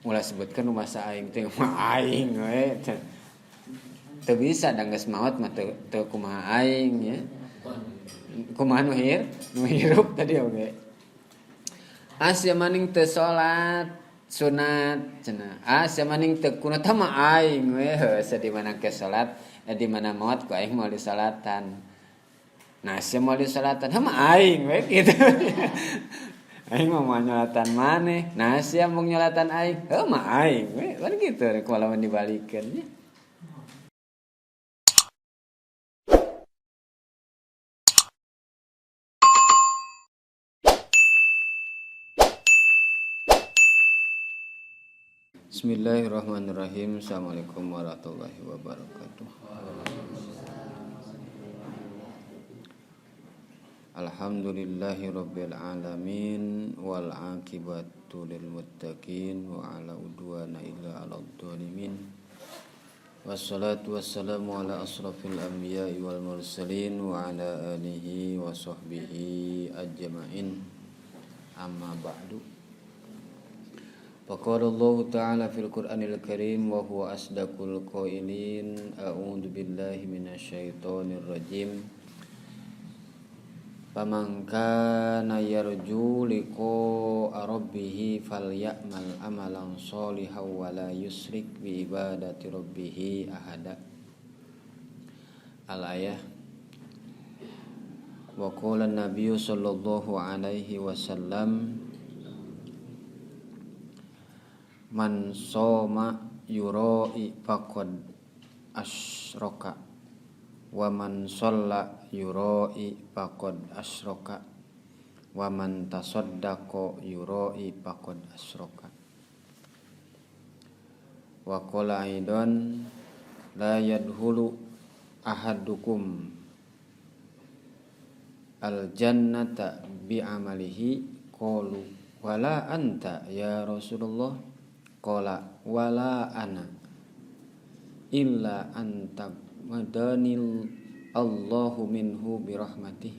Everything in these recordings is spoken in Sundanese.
Ulah sebutkeun rumasa aing teh mah aing we. Teu bisa da geus maot mah teu kumaha aing ya. Kumaha nu hirup tadi oge. Asa maning teu salat sunat cenah. Asa maning teu kunut mah aing we heuh di mana ke salat di mana maot ku aing moal disalatan. Nah sia moal disalatan mah aing we kitu. Aing mah moal nyolatan maneh. Nah sia mung nyolatan aing heuh mah aing we kan kitu rek lamun dibalikeun nya. Bismillahirrahmanirrahim. Assalamualaikum warahmatullahi wabarakatuh. Alhamdulillahirabbil alamin wal aqibatu lil muttaqin wa ala udwana illa alal zalimin. Wassalatu wassalamu ala asrafil anbiya'i wal mursalin wa ala alihi wa sahbihi ajma'in. Amma ba'du. Faqala Allah ta'ala fil Qur'anil Karim wa huwa asdaqul qailin. A'udzu billahi minasyaitonir rajim. Faman kana yarju liqa'a rabbih falyamal amalan sholihan wa la yusyrik bi ibadati rabbih ahada. Al-ayah. Wa qala an-nabiy sallallahu alaihi wasallam man soma yura'i faqad asyraka wa man shalla yura'i faqad asyraka wa man tasaddaqa yura'i faqad asyraka. Wa qala aidan la yadkhulu ahadukum al jannata bi amalihi qalu wala anta ya Rasulullah qala wala ana illa anta madanil Allahu minhu birahmatih.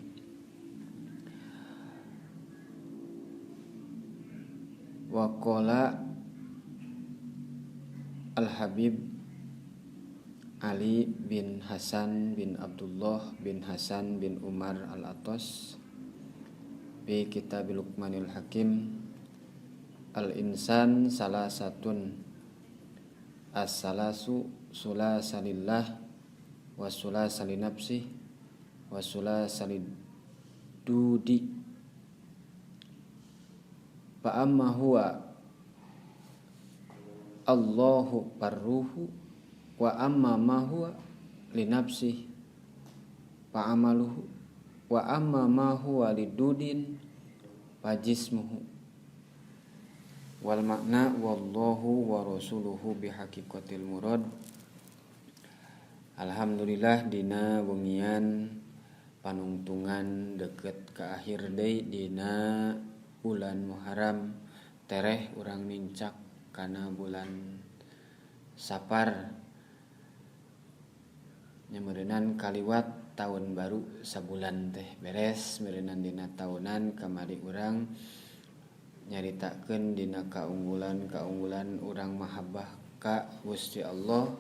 Wa qala Al-Habib Ali bin Hasan bin Abdullah bin Hasan bin Umar Al-Atas bi Kitab Luqmanil Hakim al-insan salasatun as-salasu sulasalillah wa sulasali nafsih wa sulasali dudi fa amma huwa Allahu parruhu wa amma ma huwa li nafsih fa amaluhu wa amma ma huwa lidudin fa jismuhu wal makna wallahu wa rasuluhu bihaqiqatil murad. Alhamdulillah dina wengian panungtungan deket ke akhir deui dina bulan Muharram tereh urang nincak kana bulan Sapar nya meureunnan kaliwat tahun baru sabulan teh beres meureunnan dina taunan kamari urang nyaritakeun dina kaunggulan-kaunggulan urang mahabbah ka Gusti Allah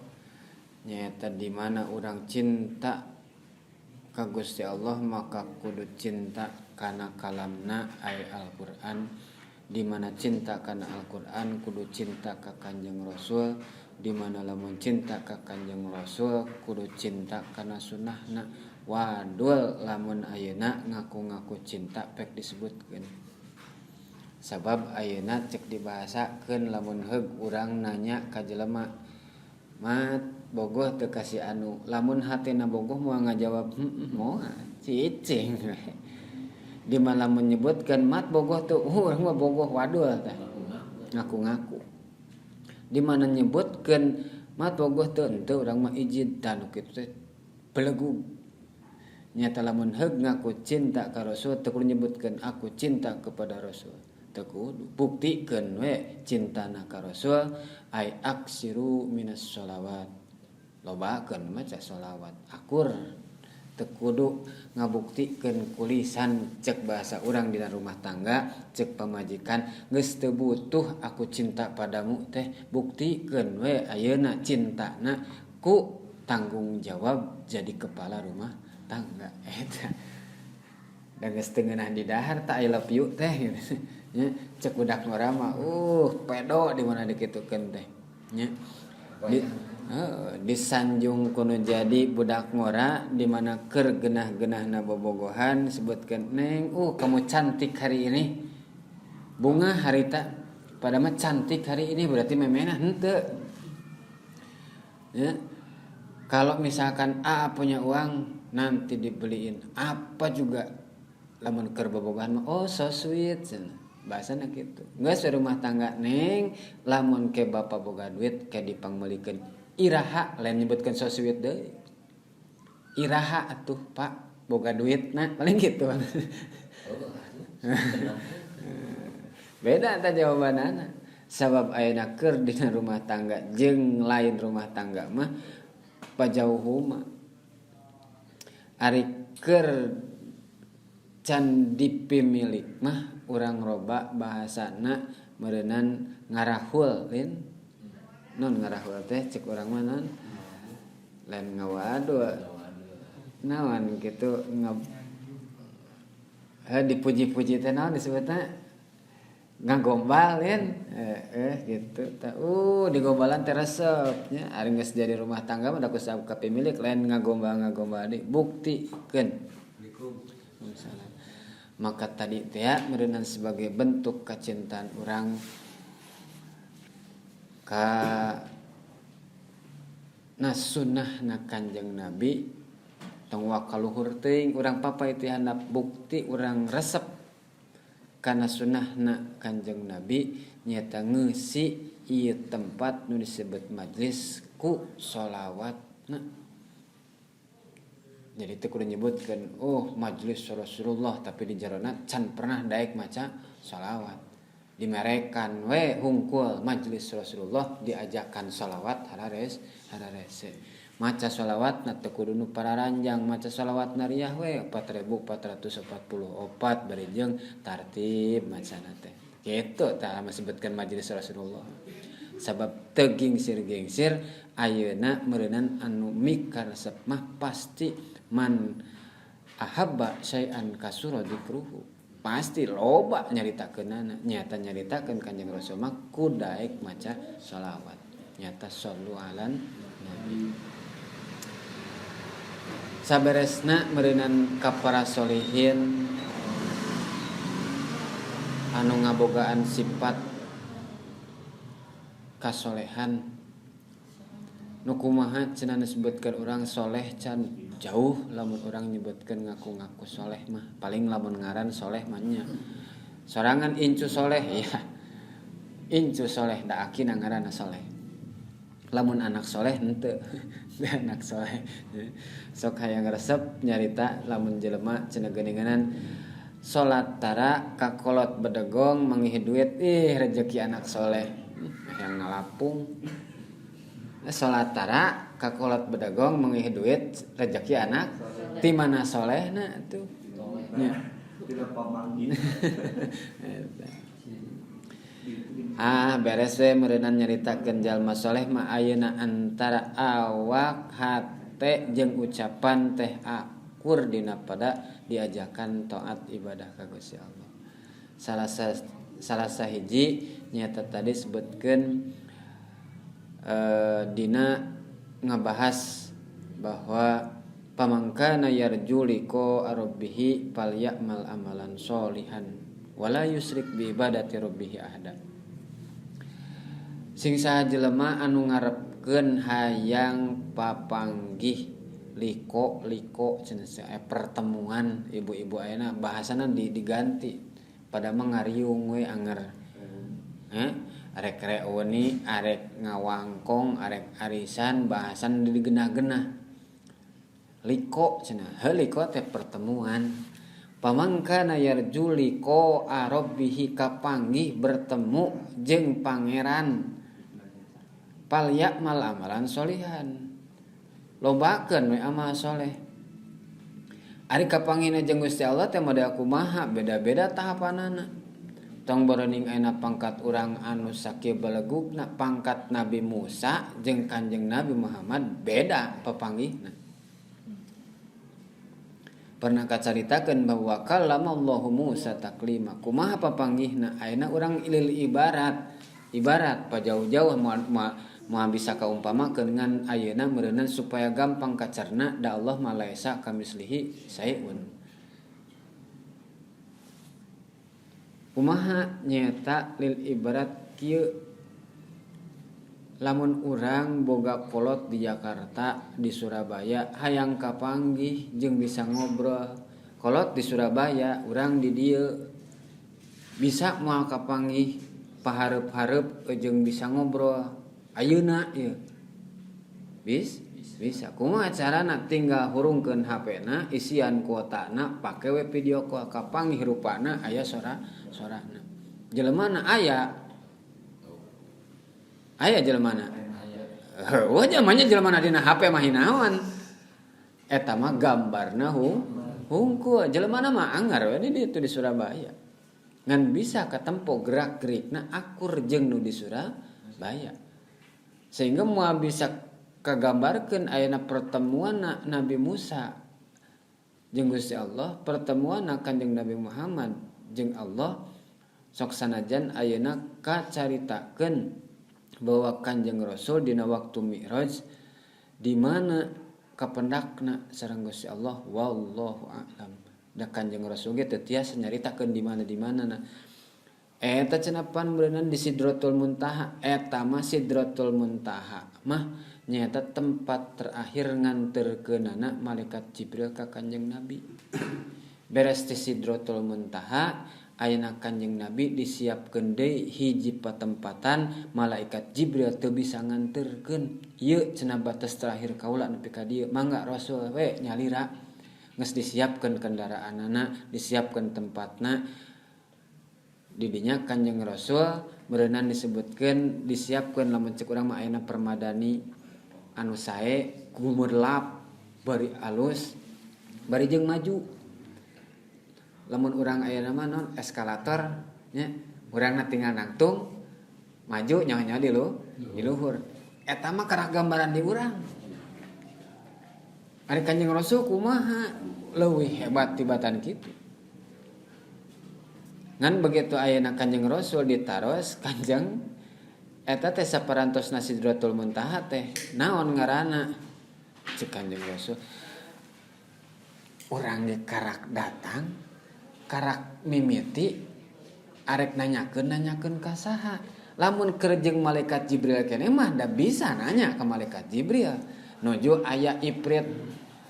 nyaeta di mana urang cinta ka Gusti Allah maka kudu cinta kana kalamna ay Al-Qur'an, di mana cinta kana Al-Qur'an kudu cinta ka Kanjeng Rasul, di mana lamun cinta ka Kanjeng Rasul kudu cinta kana sunnahna. Wadul lamun ayeuna ngaku-ngaku cinta pek disebutkeun. Sabab ayeuna cek dibahasakeun lamun heug urang nanya ka jelema mat bogoh teu ka si anu, lamun hatena bogoh moal ngajawab moal cicing. Di mana lamun nyebutkeun mat bogoh teu, urang mah bogoh wadul tah ngaku-ngaku. Di mana nyebutkeun mat bogoh teu henteu urang mah ijid tah nu kitu teh belegug. Nyata lamun heug ngaku cinta ka Rasul teu kudu nyebutkeun aku cinta kepada Rasul. Teu kudu buktikeun we cintana ka Rasul ay aksiru minas sholawat. Lobakeun maca sholawat akur Teu kudu ngabuktikeun ku lisan cek bahasa urang dina rumah tangga cek pamajikan geus teu butuh aku cinta padamu teh buktikeun we ayeuna cintana ku tanggung jawab jadi kepala rumah tangga eta. Da geus teu ngeunah di dahar tak I love you teh gitu. Nya cek budak ngora mah pedo di mana dikitukeun teh nya. Disanjung kuno jadi budak ngora di mana keur genah-genahna bobogohan sebutkeun neng kamu cantik hari ini. Bunga harita pada mah cantik hari ini berarti memena henteu. Ya. Kalau misalkan A punya uang nanti dibeliin apa juga lamun keur bobogohan mah oh so sweet cenah. Bahasana kitu. Geus rumah tangga neng lamun ke bapa boga duit ke dipangmeulikeun iraha lain nyebutkeun so sweet deui. Iraha atuh Pak boga duit nah paling gitu. Beda ta jawabanana. Sabab ayeuna keur dina rumah tangga jeung lain rumah tangga mah pajauhuma. Ari keur can dipimilik mah urang roba bahasana meureunan ngarahul lin. Non ngarahul teh cek urang mah non lain ngawadul. Naon kitu dipuji-puji teh naon disebutna ngagombal lin gitu tah digombalan teh resep nya ari geus jadi rumah tangga mah da ku sabab kapimilik lain ngagombal-ngagombal deui buktikeun. Waalaikumsalam. Maka tadi teh meureunan sebagai bentuk kacintaan urang ka na sunnahna Kanjeng Nabi tong wakaluhur teuing urang papay teh handap bukti urang resep kana sunnahna Kanjeng Nabi nyata ngeusi ieu tempat nu disebut majlis ku sholawatna. Jadi teu kudu nyebutkeun majlis Rasulullah tapi di jerona can pernah daek maca sholawat. Dimerekan we hungkul majlis Rasulullah diajakan sholawat harares hararese. Maca sholawat na teu kudu nu pararanjang maca sholawat nariah we 4444 bari jeung tartib macana teh. Kitu tah disebutkeun majlis Rasulullah. Sabab teu gingsir-gingsir ayeuna meureunan anu mikaresep mah pasti man ahabba syai'an kasura dzikruhu. Pasti loba nyaritakeunana nyata nyaritakeun Kanjeng Rasul mah ku daek maca sholawat. Nyata shollu alan nabi. Saberesna meureunan ka para solihin anu ngabogaan sifat kasolehan nu kumaha cenah disebutkeun urang soleh can jauh lamun urang nyebutkeun ngaku-ngaku soleh mah paling lamun ngaran soleh mah nya sorangan incu soleh ya incu soleh da akina ngaranna soleh lamun anak soleh henteu anak soleh sok hayang resep nyarita lamun jelema cenah geuninganan salat tara kakolot bedegong mangih duit ih rezeki anak soleh hayang ngalapung salat tara kakolot bedegong mangih duit rezeki anak ti mana solehna atuh nya tidak pamanggih. Beres we meureunan nyaritakeun jalma soleh mah ayeuna antara awak hate jeung ucapan teh akur dina pada diajakan taat ibadah ka Gusti Allah. Salah sahiji nyata tadi sebutkeun dina ngabahas bahwa pamangkana yarju liqa rabbih falyamal amalan sholihan wala yusrik bi ibadati rabbih ahada. Sing saha jelema anu ngarepkeun hayang papanggih liko-liko cenah pertemuan ibu-ibu ayeuna bahasana diganti pada mah ngariung we anger. Arek reuni, arek ngawangkong, arek arisan bahasan digenah-genah. Liko cenah, heuh liko teh pertemuan. Pamangkana yarju liqa rabbih kapanggih bertemu jeung pangeran. Pal ya'mal amalan sholihan. Lobakeun we amal soleh. Ari kapanggihna jeung Gusti Allah teh model kumaha beda-beda tahapanana. Tong boroning ayeuna pangkat urang anu sakieu belegugna pangkat Nabi Musa jeung Kanjeng Nabi Muhammad beda papanggihna. Pernah kacaritakeun bahwa kallamallahu Musa taklima. Kumaha papanggihna ayeuna urang ilil ibarat. Ibarat pajauh-jauh moal bisa kaumpamakeun ngan ayeuna meureunnan supaya gampang kacerna da Allah mah laisa kamislihi saeun. Kumaha nyaeta lil ibarat kieu lamun urang boga kolot di Jakarta di Surabaya hayang kapanggih jeung bisa ngobrol kolot di Surabaya urang di dieu bisa moal kapanggih pahareup-hareup jeung bisa ngobrol ayeuna ieu bisa kumaha carana tinggal hurungkeun HP-na isian kuotana pake we video call kapanggih rupana aya sorana jelemana aya aya jelemana heueuh jelemana jelemana dina HP mah hinaon eta mah gambarna hungkul jelemana mah anggar we di ditu di Surabaya ngan bisa katempo gerak-gerikna akur jeung nu di Surabaya sehingga moal bisa kagambarkeun ayeuna pertemuan Nabi Musa jeung Gusti Allah pertemuan Kanjeng Nabi Muhammad jeung Allah sok sanajan ayeuna kacaritakeun bahwa Kanjeng Rasul dina waktu Mi'raj di mana kapendakna sareng Gusti Allah wallahu a'lam. Da Kanjeng Rasul ge teu tiasa nyaritakeun di mana na. Eta cenah pan beunang di Sidratul Muntaha, eta mah Sidratul Muntaha mah nyaeta tempat terakhir nganterkeunana malaikat Jibril ka Kanjeng Nabi. Beres ti Sidratul Muntaha ayeuna Kanjeng Nabi disiapkeun deui hiji patempatan malaikat Jibril teu bisa nganterkeun. Ieu cenah batas terakhir kaula nepi ka dieu mangga Rasul we nyalira. Geus disiapkeun kendaraanana, disiapkeun tempatna. Di dinya Kanjeng Rasul meureunnan disebutkeun disiapkeun lamun cek urang mah ayeuna permadani anu sae gumerlap bari alus bari jeung maju. Lamun urang ayeuna mah non eskalator nya urangna tinggal nangtung maju nyaho-nyaho di luhur. Eta mah karah gambaran di urang. Ari Kanjeng Rasul kumaha leuwih hebat tibatan kitu. Ngan begitu ayeuna Kanjeng Rasul ditaros Kanjeng eta teh saparantosna Sidratul Muntaha teh naon ngaranna cek Kanjeng Rasul urang ge karak datang karak mimiti arek nanyakeun ka saha lamun keur jeung malaikat Jibril keneh mah da bisa nanya ka malaikat Jibril nuju aya ifrit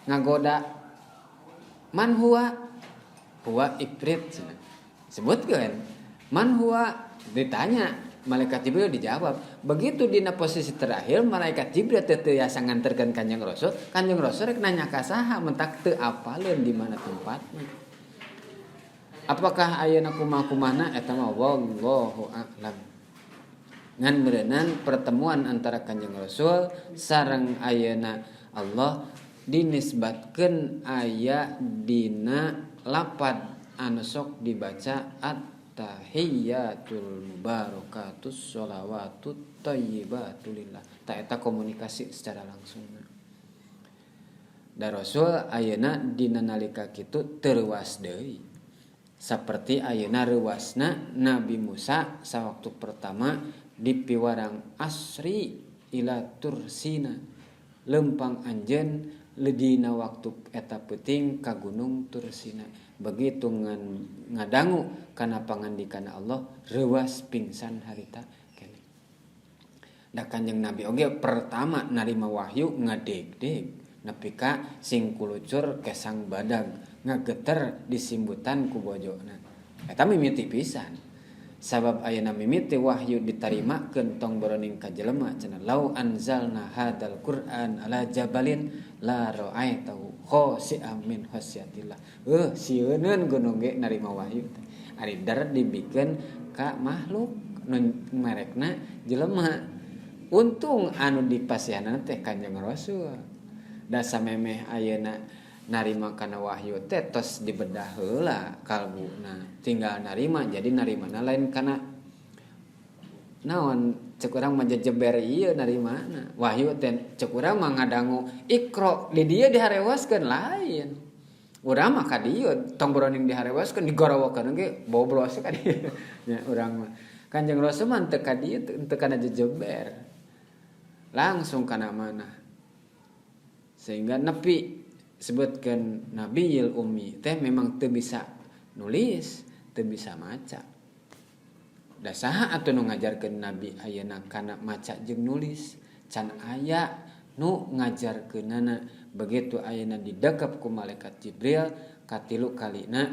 ngagoda man huwa huwa ifrit sebutkeun man huwa ditanya malaikat Jibril dijawab begitu dina posisi terakhir malaikat Jibril teu tiasa nganterkeun Kanjeng Rasul Kanjeng Rasul rek nanya ka saha mentak teu apaleun di mana tempatna. Apakah ayeuna kumaha-kumahna eta mah wallahu a'lam. Ngan meureunnan pertemuan antara Kanjeng Rasul sareng ayeuna Allah dinisbatkeun aya dina lapad anu sok dibaca at-tahiyyatul mubarakatus sholawatut thayyibatu lillah. Ta eta komunikasi secara langsung. Da Rasul ayeuna dina nalika kitu teu reuas deui. Saperti ayeuna reuasna Nabi Musa sawaktu pertama dipiwarang asri ila tursina lempang anjeun dina waktu eta peuting ka gunung Tursina. Begitu ngadangu kana pangandikan Allah reuas pingsan harita keneh. Da Kanjeng Nabi oge pertama narima wahyu ngadegdeg nepi ka sing kulucur kesang badag ngageter disimbutan ku bojona. Eta mimiti pisan. Sabab ayeuna mimiti wahyu ditarimakeun tong boroning ka jelema cenah lau anzalna hadzal Qur'an ala jabalin la ra'aitahu khasi'an min khasyatillah. Sieuneun gunung ge narima wahyu teh. Ari dar dibikeun ka makhluk nu merekna jelema. Untung anu dipasihanna teh Kanjeng Rasul. Da samemeh ayeuna Narima kana wahyu teh tos dibedah heula kalbuna, tinggal narima. Jadi narimana lain kana naon, cek urang mah jejeber ieu narimana. Wahyu teh cek urang mah ngadangu Iqra di dieu diharewaskeun lain. Urang mah ka dieu tong boroning diharewaskeun digorowokeun ge boblos ka dieu. Nya urang mah Kanjeng Rasul mah teu ka dieu, teu kana jejeber. Langsung kana mana. Sehingga nepi sebutkan Nabiyil Ummi teh memang teu bisa nulis, teu bisa maca. Da saha atuh nu ngajarkeun Nabi ayeuna kana maca jeung nulis? Can aya nu ngajarkeunana. Begitu ayeuna didekep ku malaikat Jibril katilu kalina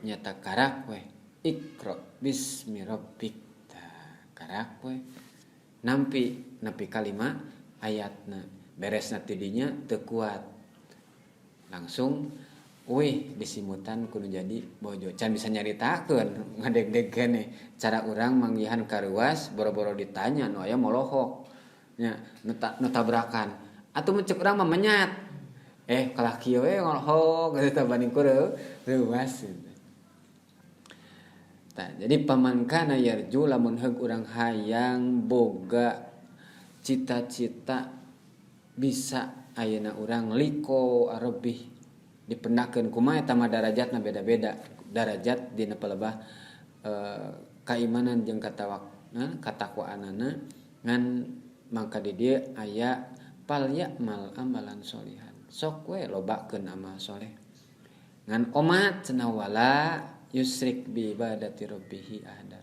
nyata karak weh Iqra bismi rabbik. Tah karak weh nampi nepi kalima ayatna. Beresna ti dinya teu kuat. Langsung wih disimutan kudu jadi bojo. Can bisa nyaritakeun ngadeg-deg keneh cara urang manggihan karuas boro-boro ditanya nu aya molohok nya nu tabrakan. Atuh mun cek urang mah menyat. Kalah kieu we ngolohok geus tah banding ku reuas gitu. Tah jadi paman kana yarju lamun heug urang hayang boga cita-cita bisa ayeuna urang liko arabih dipendakeun kumaha eta mah darajatna beda-beda. Darajat dina palebah kaimanan jeung katawakna katakwaanana ngan mangka di dieu aya pal ya'mal amalan solihan. Sok we lobakeun amal soleh. Ngan omat cenah wala yusrik bi ibadati rabbih ahada.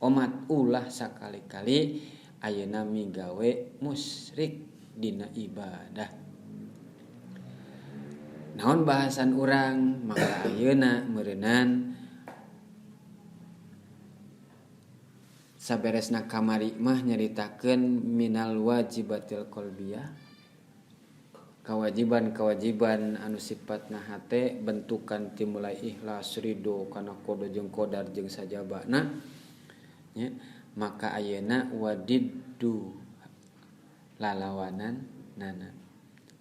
Omat ulah sakali-kali ayeuna migawe musyrik dina ibadah. Naon bahasan urang maka ayeuna meureunnan saberesna kamari mah nyaritakeun minal wajibatil qalbiyah. Kewajiban-kewajiban anu sifatna hate bentukan timulai ikhlas ridho kana qada jeung qadar jeung sajabana nya. Maka ayeuna wadiddu lalawanan nana.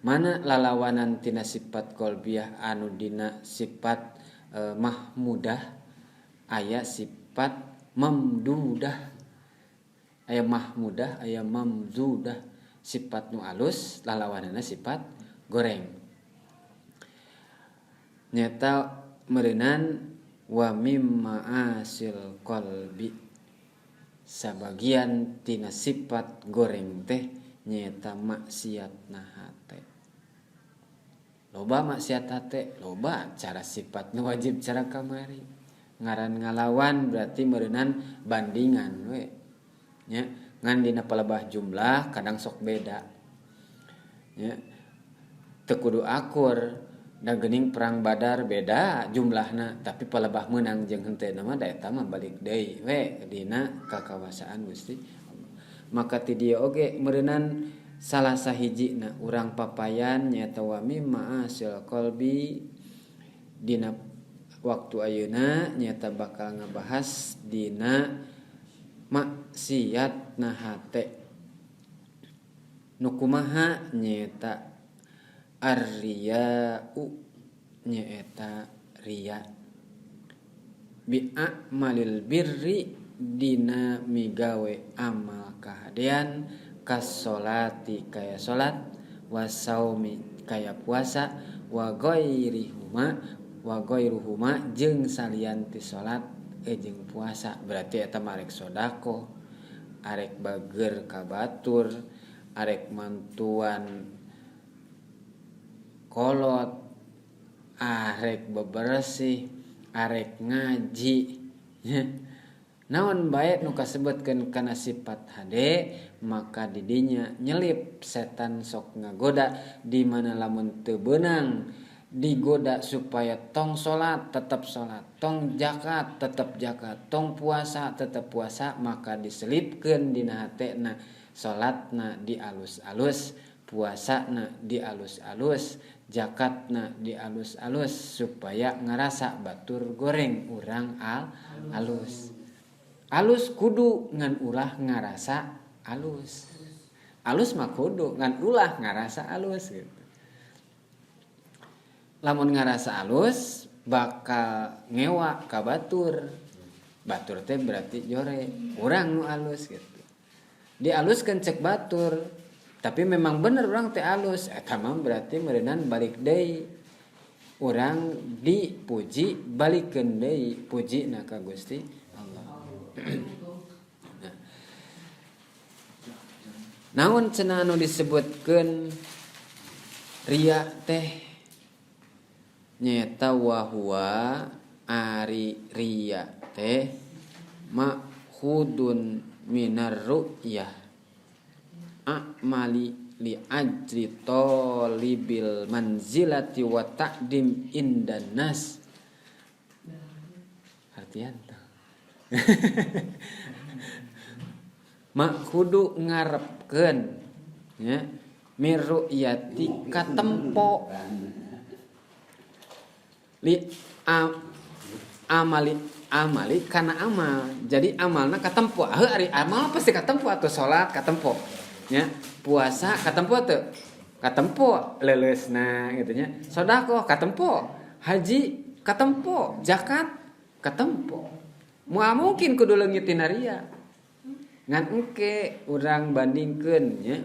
Mana lalawanan tina sifat qalbiyah anu dina sifat mahmudah aya sifat mamdudah. Aya mahmudah aya mamzudah. Sifat nu alus lalawanana sifat goreng. Nyata meureunan wa mimma asil qalbi. Sabagian tina sifat goreng teh nyata maksiatna hate. Loba maksiat hate, loba cara sifat nu wajib cara kamari. Ngaran ngalawan berarti meureunan bandingan we. Nya ngan dina palebah jumlah kadang sok beda. Nya teu kudu akur da geuning perang Badar beda jumlahna tapi palebah meunang jeung henteu mah da eta mah balik deui we dina kakawasaan Gusti. Maka ti dieu oge meureunan salah sahijina urang papayan nyaeta wa mimma asil qalbi dina waktu ayeuna nyaeta bakal ngabahas dina maksiat na hate. Nu kumaha nyaeta ar-riya'u nyaeta riya bi a'malil birri dina migawe amal kahadean kasolati kaya salat wasaumi kaya puasa wa ghairihuma wa ghairuhuma jeung salian ti salat jeung puasa. Berarti eta mah arek sedekah arek bager ka batur arek mantuan kolot arek bebersih arek ngaji. Naon bae nu kasebutkeun kana sifat hade maka didinya nyelip setan sok ngagoda di mana lamun teu beunang digoda supaya tong salat tetep salat, tong zakat tetep zakat, tong puasa tetep puasa, maka diselipkeun dina hatena salatna dialus-alus, puasana dialus-alus, zakatna dialus-alus supaya ngarasa batur goreng urang alus. Alus kudu ngan ulah ngarasa alus. Alus mah kudu ngan ulah ngarasa alus gitu. Lamun ngarasa alus bakal ngewa ka batur. Batur teh berarti jore, urang nu alus gitu. Dialuskeun cek batur, tapi memang bener urang teh alus, eta mah berarti meureunan balik deui. Urang dipuji balikeun deui pujina ka Gusti Allah. Nah. Naon cenah anu disebutkeun riya teh nyaeta wa huwa ari riya teh ma'khudun minar ru'yah a'mali li ajli talibil manzilati wa ta'dim indan nas. Artian teh makhudu ngarepkeun nya mirru'yati katempo li amali amali kana amal. Jadi amalna katempo. Heuh ari amal pasti katempo atuh salat katempo nya, puasa katempo teu katempo leuleusna kitu nya, sedekah katempo, haji katempo, zakat katempo. Moal mungkin kudu leungit tina ria. Ngan engke urang bandingkeun nya.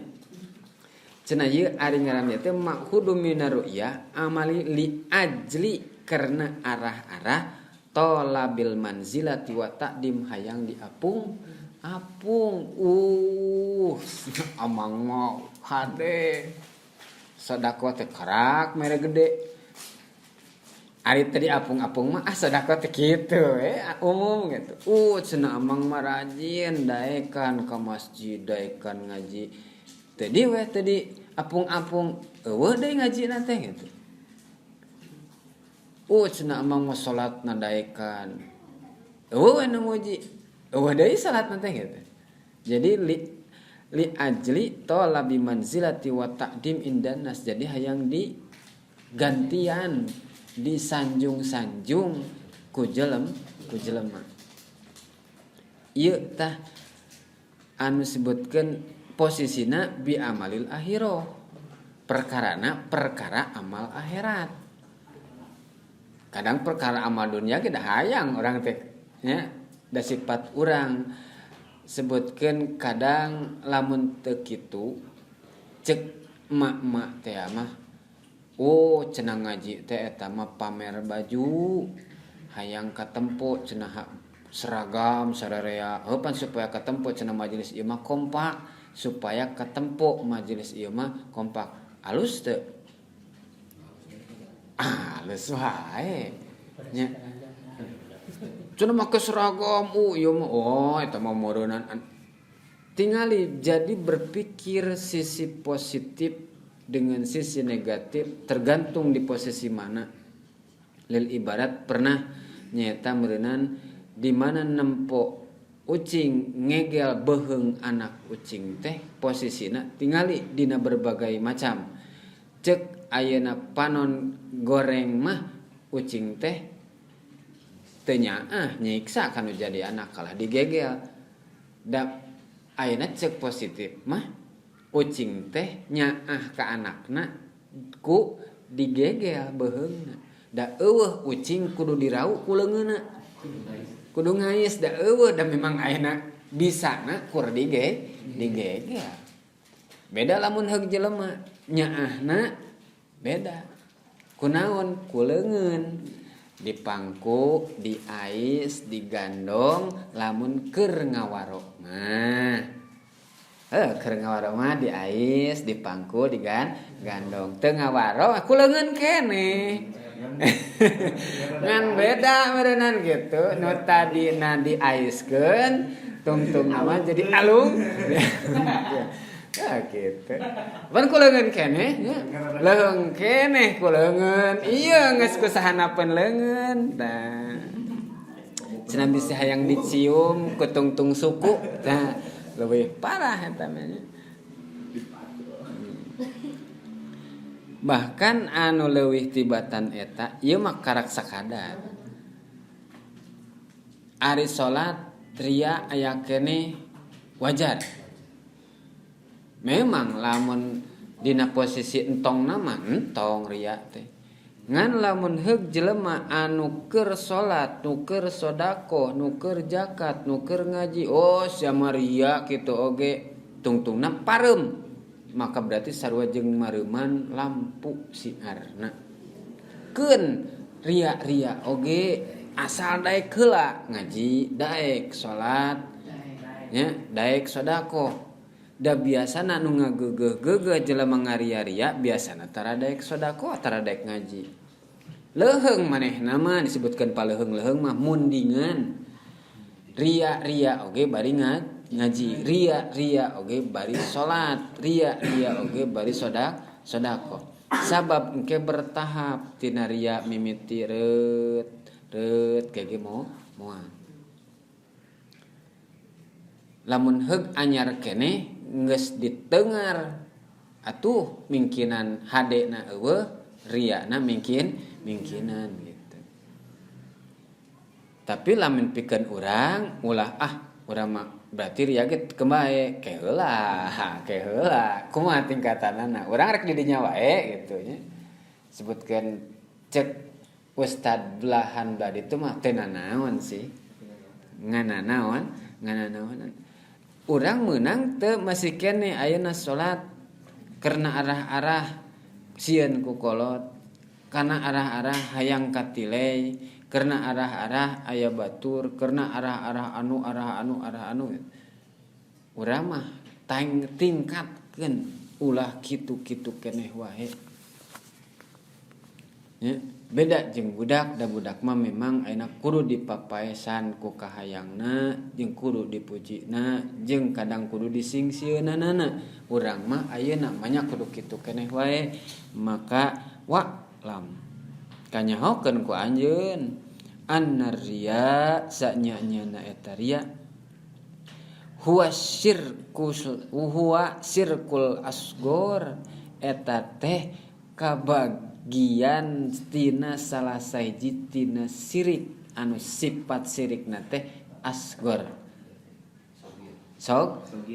Cenah ieu ari ngaran teh makhudu minar ru'yah amali li ajli karena arah-arah tolabil manzilati wa ta'dim hayang diapung apung. Amang mah hade sedekah teh karak mere gede. Ari tadi apung-apung mah sedekah teh kitu umum gitu. Cenah amang mah rajin daekan ka masjid, daekan ngaji. Tadi we tadi apung-apung eueuh deui ngajina teh gitu. Cenah amang mah salatna daekan. Eueuh we nu muji. Eueuh deui salatna teh gitu. Jadi li ajli talabi manzilati wa ta'dim indan nas. Jadi hayang di gantian disanjung-sanjung ku jelem ku jelema. Ieu tah anu sebutkeun posisina bi amalil akhirah. Perkarana perkara amal akhirat. Kadang perkara amal dunia kita hayang orang teh nya da sifat urang sebutkeun kadang lamun teu kitu cek emak-emak teh mah cenah ngaji teh eta mah pamer baju hayang katempo cenah seragam sararea heuh pan supaya katempo cenah majelis ieu mah kompak supaya katempo majelis ieu mah kompak alus teu alus wae nya cenah make seragam ieu mah eta mah meureunnan tingali. Jadi berpikir sisi positif dengan sisi negatif tergantung di posisi mana. Lil ibarat pernah nyata meureunan di mana nempo ucing ngegel beheung anak ucing teh posisina tingali dina berbagai macam. Cek ayeuna panon goreng mah ucing teh teu nyaah nyiksa kanu jadi anak kalah digegel. Da ayeuna cek positif mah ucing teh nyaah ka anakna ku digegel beheungna. Da eueuh ucing kudu dirau ku leungeunna. Kudu ngais da eueuh da memang ayeuna bisana kur digegel. Beda lamun heug jelema nyaahna beda. Kunaon ku leungeun dipangku, diais, digandong lamun keur ngawaro mah. Keur ngawaro mah diais, dipangku, digandong. Teu ngawaro ku leungeun keneh. Ngan beda meureunan gitu. Nu tadina diaiskeun tungtung mah jadi alung. Ya gitu. Pan ku leungeun keneh nya. Leung keneh ku leungeun. Ieu geus ku sahanapeun leungeun. Tah. Cenah bisi hayang dicium ku tungtung suku. Tah, leuwih parah eta mah nya. Bahkan anu leuwih tibatan eta ieu mah karak sakadar. Ari salat ria aya keneh wajar. Memang lamun dina posisi entong nama entong ria teh. Ngan lamun heug jelema anu keur salat, nu keur sedekah, nu keur zakat, nu keur ngaji, oh sia ria kitu oge tungtungna pareum. Maka berarti sarua jeung mareuman lampu siarna. Keun ria-ria oge asal daek heula ngaji, daek salat, nya daek sedekah. Da biasana nu ngageugeuh-geugeuh jelema ngaria-ria biasana tara daek sedekah, tara daek ngaji. Leuheung manehna mah disebutkeun paleuheung-leuheung mah mundingan. Ria-ria oge bari ngaji, ria-ria oge bari salat, ria-ria oge bari sedekah. Sabab engke bertahap tina ria mimiti reut reut ge moal. Lamun heug anyar keneh geus ditengar atuh mingkinan hadena eueuh riana mingkinan gitu. Tapi lamun pikeun urang ulah urang mah berarti ria ge kembae ke heula kumaha tingkatanana urang rek di dinya wae gitu nya. Sebutkeun cek ustad belahan belah ditu mah teu nanaon sih. Ngananaon urang meunang teu masih keneh ayeuna salat karena arah-arah sieun ku kolot, karena arah-arah hayang katilei, karena arah-arah aya batur, karena arah-arah anu arah anu arah anu. Urang mah tingkatkeun ulah kitu-kitu keneh wae. Ya, beda jeung budak, da budak mah memang ayeuna kudu dipapaesan ku kahayangna, jeung kudu dipujina, jeung kadang kudu disingsieunnana. Urang mah ayeuna mah kudu kitu keneh wae. Maka wa'lam kanyahokeun ku anjeun annar riya sanya-nyana eta riya huwa syirkul huwa syirkul asgor eta teh kabagian tina salah sahiji tina sirik anu sifat sirikna teh asgor.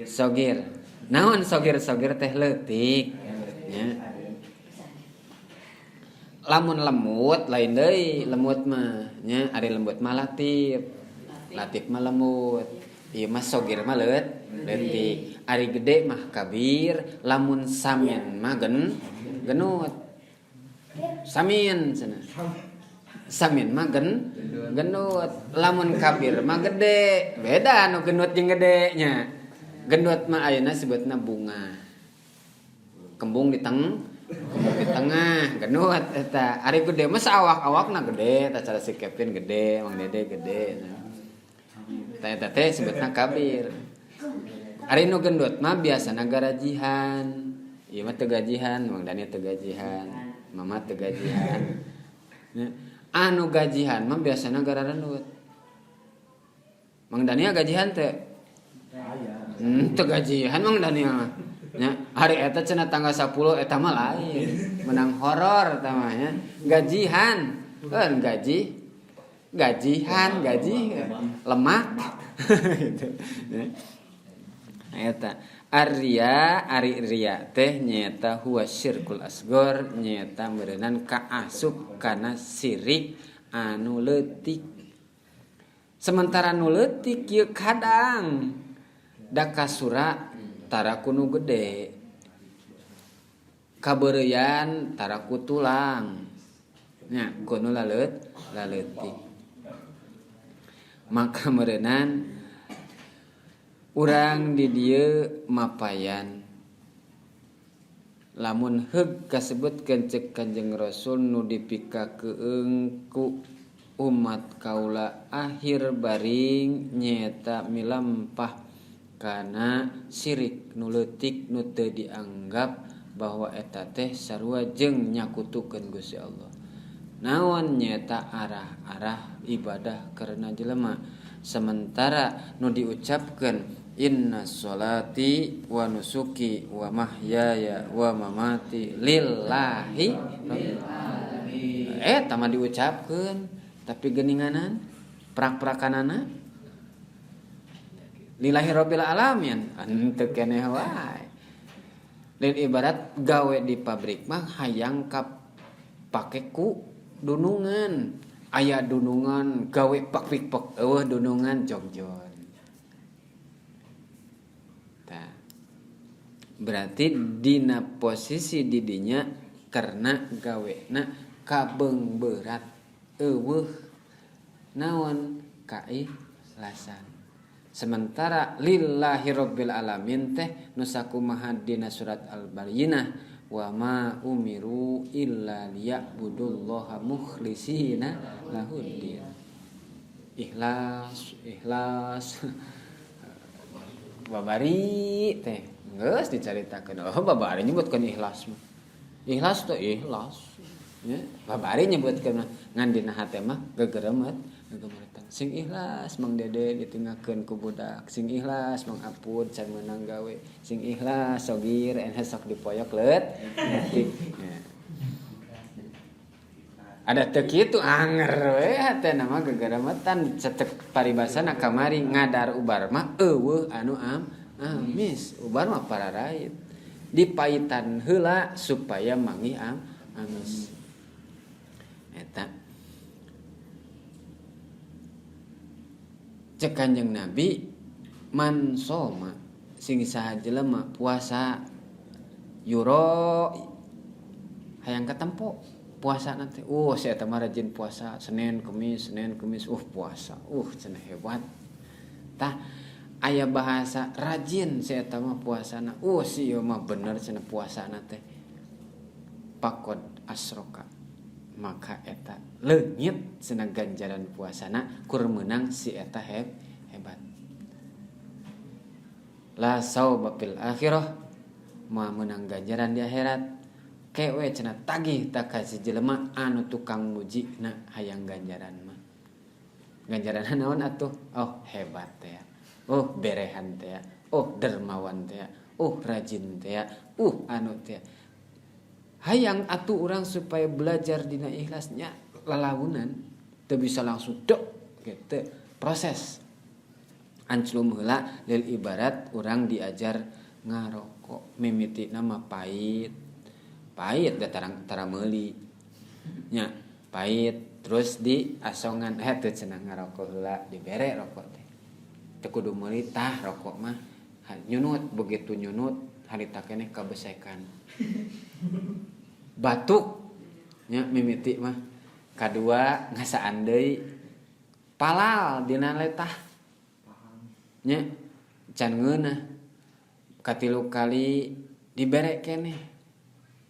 Sogir. Naon sogir-sogir teh leutik nya. Lamun lembut lain deui, lembut mah nya ari lembut mah latif. Latif mah lembut. Ieu mah sogir mah leutik. Ari gede mah kabir, lamun samin mah genut. Samin cenah. Samin mah gendut. Lamun kabir mah gede. Beda anu gendut jeung gede nya. Gendut mah ayeuna sebutna bunga. Kembung di tengah, gendut eta. Ari gede mah saawak-awakna gede, tah cara si Kevin gede, Mang Dede gede. Tah eta teh sebutna kabir. Ari nu gendut mah biasana garajihan. Ieu mah teu gajihan, Mang Dani teu gajihan, Mama teu gajihan. Anu gajihan mah biasana gararendut. Mang Daniel gajihan teu? Teu gajihan Mang Daniel mah. Nya, hari eta cenah tanggal 10 eta mah lain. Menang horor eta mah nya. Gajihan. Kan gaji. Gajihan, gaji lemak gitu. Eta arya ari ria teh nyaeta huwa syirkul asgor nyaeta meureunan kaasup kana sirik anu leutik. Sementara nu leutik ieu kadang da kasura tara ku nu gede, kabeureuyan tara ku tulang nya ku nu laleutik. Maka meureunan urang di dieu mapayan lamun heug kasebutkeun cek Kanjeng Rasul nu dipikakeung ku umat kaula akhir baring nyaeta milampah kana sirik nu leutik nu teu dianggap bahwa eta teh sarua jeung nyakutukeun Gusti Allah. Naon nyaeta arah-arah ibadah karena jelema. Sementara nu diucapkeun inna sholati wa nusuki wa mahyaya wa mamati lillahi rabbil alamin. Eta mah diucapkeun tapi geuninganan prak-prakanana lillahi rabbil alamin henteu keneh wae. Lain ibarat gawe di pabrik mah hayang ka Dipake ku dunungan. Aya dunungan gawe pak pik pek eueuh dunungan jogjon. Tah. Berarti dina posisi didinya karena gawena kabeung berat eueuh naon kaikhlasan. Sementara lillahi rabbil alamin teh nu sakumaha dina surat Al-Bayyinah wa ma umiru illa liya'budullaha mukhlisina lahuddin. Ikhlas, ikhlas. Babari teh geus dicaritakeun. Oh, babari nyebutkeun ikhlas mah. Ikhlas teh ikhlas. Ya, babari nyebutkeun ngan dina hate mah gegeremet, gegemeretan. Sing ikhlas Mang Dede ditinggalkeun ku budak, sing ikhlas Mang Apud can meunang gawe, sing ikhlas sogir enak sok dipoyok leut. Ya. Ada teu kitu anger we hatena mah gegeremetan cetek paribasana kamari ngadar ubar mah eueuh anu amis, ubar mah pararait. Dipaitan heula supaya manggih amis. Eta cek Kanjeng Nabi man soma sing saha jelema puasa yuro hayang katempo puasa nanti si eta mah rajin puasa Senin Kemis puasa cenah hebat tah aya bahasa rajin si eta mah puasana si ieu mah bener cenah puasana teh pakod asroka maka eta leungit cenah ganjaran puasana kur meunang si eta hebat la sauba fil akhirah moal meunang ganjaran di akhirat kewe cenah tagih tak ka si jelema anu tukang mujina hayang ganjaran mah ganjaran naon atuh oh hebat teh oh berehan teh oh dermawan teh oh rajin teh anu teh hayang atuh urang supaya belajar dina ikhlasnya lalaunan teu bisa langsung dok gitu proses anclum heula lil ibarat urang diajar ngarokok mimitina mah pahit pahit da tara meuli nya pahit terus di asongan teu cenah ngarokok heula dibere rokok teh teu kudu meuli tah rokok mah nyunut begitu nyunut harita keneh kabesekan batuk nya mimiti mah kadua ngasaan deui palal dina letah nya can ngeunah katilu kali dibere keneh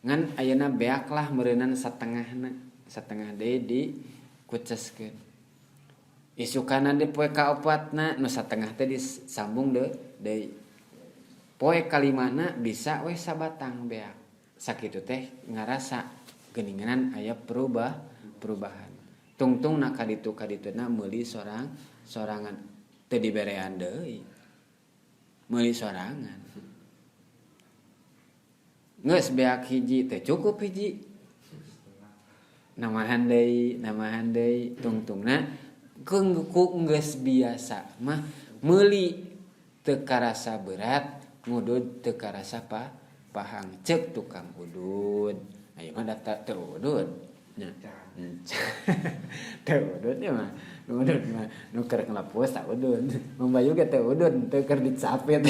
ngan ayeuna beak lah meureunnan satengahna satengah deui di kuceskeun isukana di poe kaopatna nu satengah teh disambung deui poe kalimana bisa we sabatang beak sakitu teh ngarasa geuningan aya perubahan tungtungna kaditu kadituna meuli sorangan teu diberean deui meuli sorangan geus beak hiji teh cukup hiji namahan deui tungtungna ku geus biasa mah meuli teu karasa berat ngudud teu karasa pahang cek tukang udud ayo mah daftar teu udud nya teu udud nya mah udud mah nu keur ngelapuas tak udud Mang Bayu ge teu udud teu keur dicapit.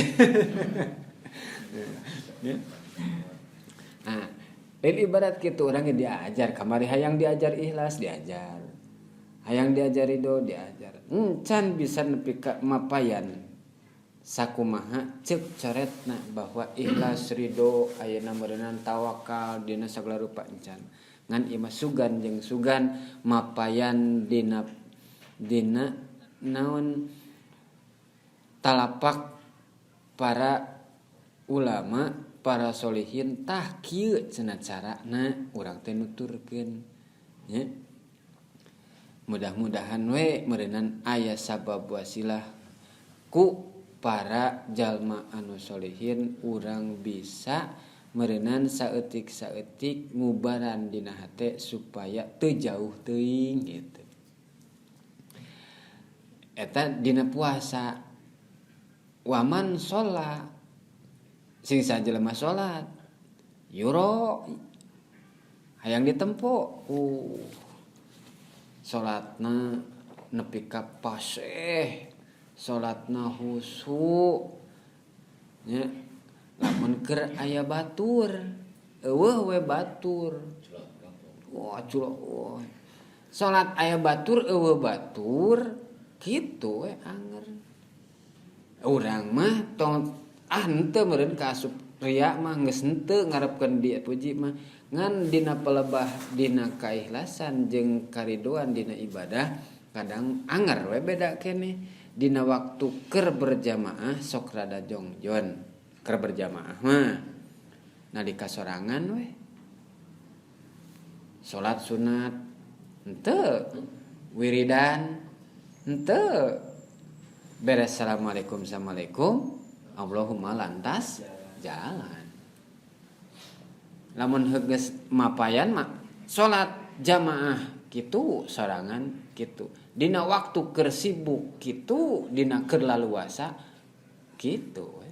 Nah, lain ibarat kitu urang ge diajar kamari hayang diajar ikhlas diajar hayang diajar ridho diajar encan bisa nepi ka mapayan sakumaha ceuk coretna bahwa ikhlas ridho ayeuna meureunan tawakal dina sagala rupa encan ngan ieu mah sugan jeung sugan mapayan dina naon talapak para ulama para solihin tah kieu cenah carana urang teh nuturkeun nya. Mudah-mudahan we meureunan aya sabab wasilah ku para jalma anu solihin urang bisa meureunan saeutik-saeutik ngubaran dina hate supaya teu jauh teuing gitu. Eta dina puasa waman sholat sing sajelema salat yuro Hayang ditempo. Salatna nepi ka paseh, salatna khusyuk nya. Lamun keur aya batur, eueuh we batur. Wah, culok. Wah. Salat aya batur eueuh batur kitu we anger. Urang mah tong henteu meureun kaasup ria mah geus henteu ngarepkeun dipuji mah ngan dina pelebah dina kaikhlasan jeung karidoan dina ibadah kadang anger we beda keneh. Dina waktu keur berjamaah sok rada jongjon keur berjamaah mah nalika sorangan we salat sunat henteu wiridan henteu beres assalamualaikum assalamualaikum Allahumma lantas jalan. Lamun geus mapayan mah salat jamaah kitu sorangan kitu dina waktu keur sibuk kitu dina keur laluasa kitu we.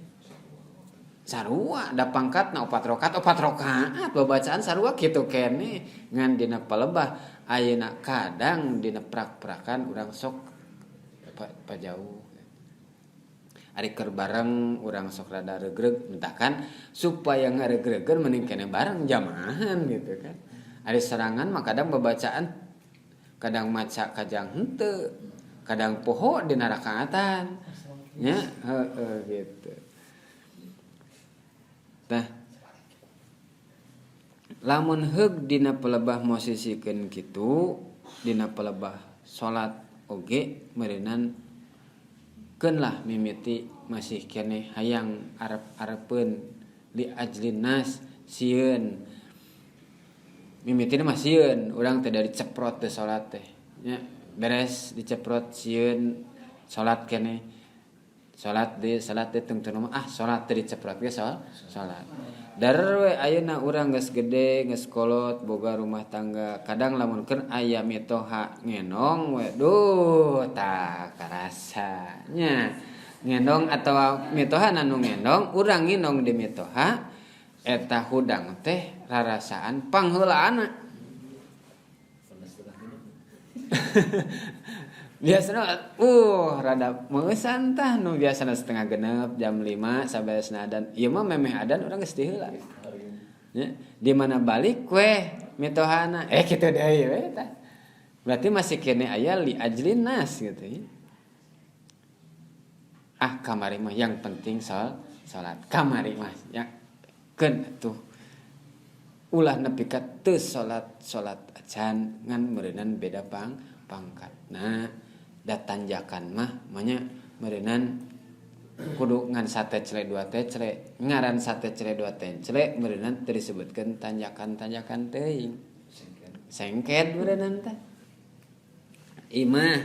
Sarua da pangkatna 4 rakaat babacaan sarua kitu keneh ngan dina palebah ayeuna kadang dina prak-prakan urang sok pajauh. Ari keur bareng urang sok rada regreg mentakan supaya ngaregregeun mending keneh bareng jamaahan gitu kan. Ari serangan mah kadang babacaan kadang maca kajang henteu, kadang poho dina rakaatan. Nya heueuh gitu. Tah lamun heug dina pelebah mosisikeun kitu dina pelebah salat oge meureunan keun lah mimiti masih keneh hayang arep-arepeun li ajlin nas sieun mimitina mah sieun urang teh dari ceprot teh salat teh nya beres diceprot sieun salat keneh salat deui salat deui tungtungna mah salat teh diceprot ge salat dar we ayeuna urang geus gede geus kolot boga rumah tangga kadang lamun keur aya mitoha ngenong we duh tah karasa nya ngendong atawa mitoha nu ngendong urang nginong di mitoha eta hudang teh rarasaan pangheulaana biasana rada meusan tah nu biasana 5:30 jam 5 saberesna adan ieu mah memeh adan urang geus diheula nya di mana balik we mitohana kitu deui we tah berarti masih kene aya li ajlin nas gitu ya. Kamari mah yang penting salat kamari mah ya keun atuh ulah nepi ka teu salat acan ngan meureunan beda pangkatna da tanjakan mah manya meureunan kudu ngan sate cele dua tecle ngaran sate cele dua tecle meureunan teu disebutkeun tanjakan-tanjakan teuing sengket meureunan teh imah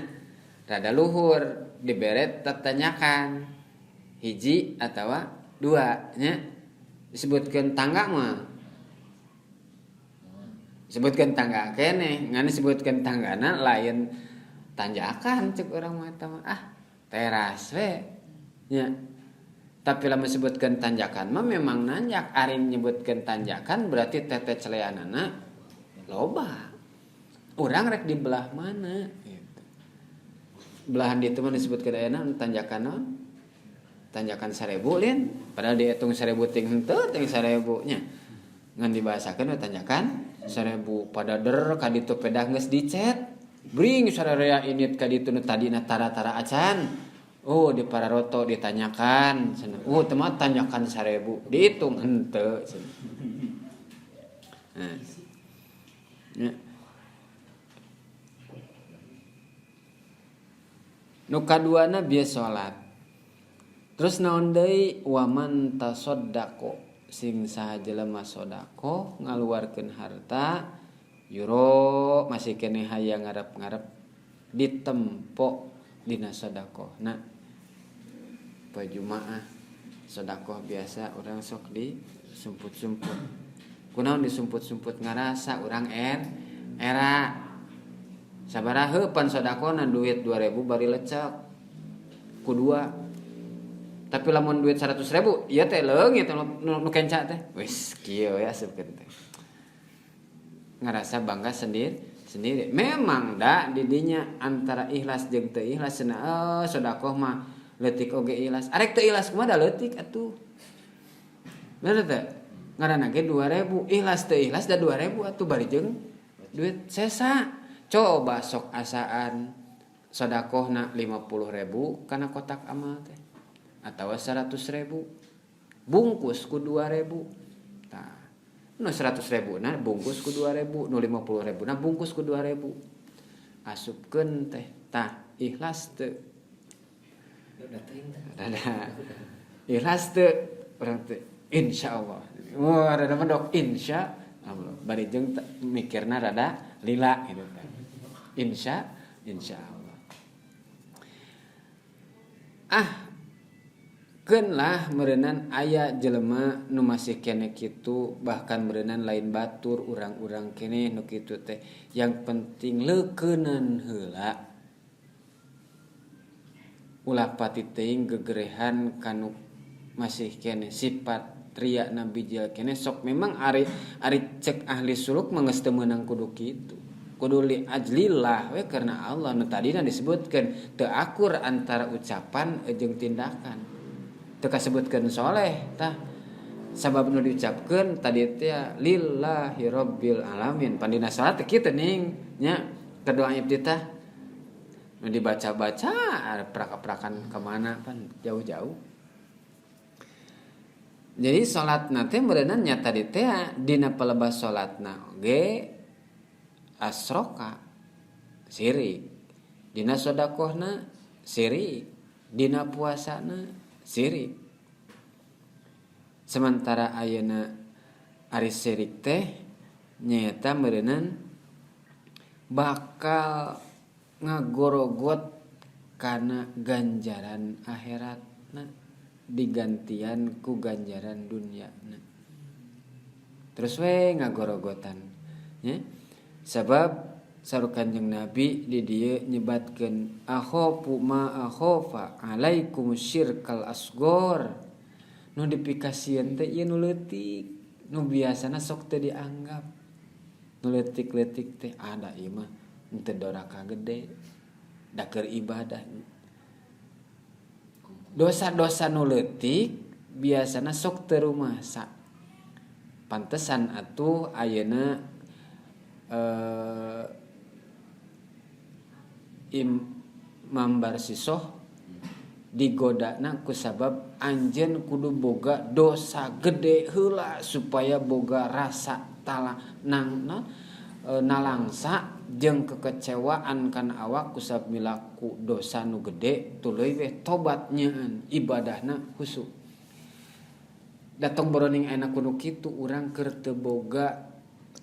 rada luhur dibere tatanyakan hiji atawa dua nya disebutkeun tangga mah disebutkeun tangga keneh ngan disebutkeun tanggana lain tanjakan cek urang mah eta mah teras we nya tapi lamun disebutkeun tanjakan mah memang nanjak ari nyebutkeun tanjakan berarti tete celeanana loba urang rek di belah mana gitu. Belahan ditu mah disebutkeun ayeuna tanjakan naon tanjakan 1000 lin padahal dihitung 1000 ting henteu ting 1000 nya ngan dibahasakeun we tanjakan 1000 pada der ka ditu pedah geus dicet bring sararea init ka ditu nu tadina tara-tara acan di pararoto ditanyakan cenah teu mah tanjakan 1000 dihitung henteu cenah nah nya nu kaduana bieu salat terus naon deui waman tasaddaqo sing saha jelema sedekah ngaluarkeun harta yuro masih keneh hayang ngarep-ngarep ditempo dina sedekahna poe Jumaah sedekah biasa urang sok disumput-sumput kunaon disumput-sumput ngarasa urang era sabaraha pan sedekahna duit 2000 bari lecek ku dua tapi lamun duit 100.000 ieu teh leungit nu kenca teh wis kieu we asupkeun teh Ngerasa bangga sendiri. Memang da didinya antara ikhlas jeung teu ikhlas cenah sedekah mah leutik oge ikhlas. Arek teu ikhlas kumaha da leutik atuh. Bener teu? Ngaranna ge 2000, ikhlas teu ikhlas da 2000 atuh bari jeung duit sesa. Coba sok asaan sedekahna 50.000 kana kotak amal teh atawa 100.000 bungkus ku 2.000. Tah, nu 100.000 na bungkus ku 2.000, nu 50.000 na bungkus ku 2.000. Asupkeun teh. Tah, ikhlas teu? Rada ikhlas teu urang teh? Insyaallah. Wah, rada mendok insya Allah. Bari jeung mikirna rada lila gitu teh. Insyaallah. Ah, keun lah meureunan aya jelema nu masih keneh kitu, bahkan meureunan lain batur urang-urang keneh nu kitu teh. Yang penting leukeunan heula. Ulah pati teuing gegerehan kanu masih keneh sifat ria nabi bijil keneh sok memang ari ari cek ahli suluk mah geus teu meunang kudu kitu. Kudu li ajlillah we karena Allah nu tadina disebutkeun teu akur antara ucapan jeung tindakan. Teu kasebutkeun soleh tah sabab nu diucapkeun tadi teh lillahi rabbil alamin. Pandina salat teh kitu ning nya ke doa iftitah nu dibaca-baca prak-prakan ka mana pan jauh-jauh. Jadi salatna teh meureunna nya tadi teh dina palebah salatna oge asroka sirik, dina sedekahna sirik, dina puasana sirik. Sementara ayeuna ari sirik teh nyaeta meureunan bakal ngagorogot kana ganjaran akhiratna digantian ku ganjaran dunyana. Terus we ngagorogotan nya. Sabab saur Kanjeng Nabi di dieu nyebatkeun akhafu ma akhafa alaikum syirkal asghar. Nu dipikasieun teh ieu nu leutik, nu biasana sok teu dianggap. Nu leutik-leutik teh ada ieu mah henteu doraka gede, da keur ibadah. Dosa-dosa nu leutik biasana sok teu rumasa. Pantesan atuh ayeuna Imam Barsisoh digodana ku sabab anjeun kudu boga dosa gede heula supaya boga rasa tala nang nalangsa jeung kekecewaan kana awak ku sabab milaku dosa nu gede tuluy we tobat nyaan ibadahna khusyuk. Datang boroning ayeuna kudu kitu urang keur teu boga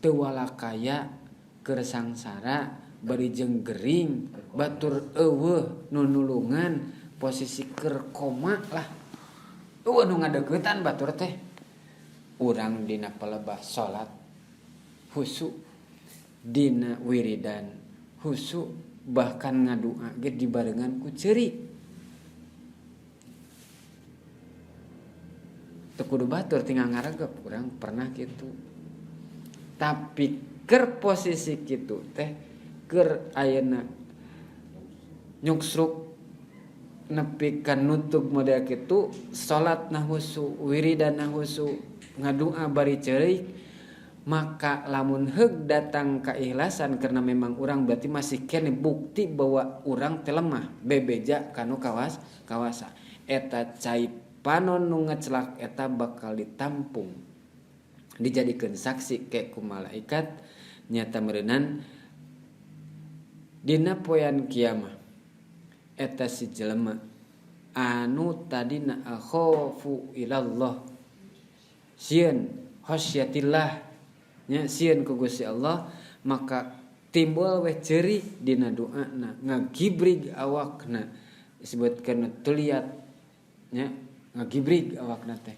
teu walakaya keur sangsara bari jeung gering batur eueuh nu nulungan posisi keur koma lah eueuh nu ngadeuketan batur teh urang dina palebah salat khusyuk dina wiridan khusyuk bahkan ngadua ge dibarengan ku ceurik teu kudu batur tinggal ngaregep urang pernah kitu tapi keur posisi kitu teh keur ayeuna nyuksruk nepi ka nutug model kitu salat na khusyuk wiridan na khusyuk ngadua bari ceurik maka lamun heug datang keikhlasan karena memang urang berarti masih kene bukti bahwa urang teh lemah bebeja kanu kawasa eta cai panon nu ngecelak eta bakal ditampung dijadikeun saksi ke ku malaikat nyata meureunan dina poean kiamah eta si jelema anu tadina akhafu ilallah sieun khasyatillah nya sieun ku Gusti Allah maka timbul weh ceurik dina doana ngagibrig awakna disebutkeun tuliat nya ngagibrig awakna teh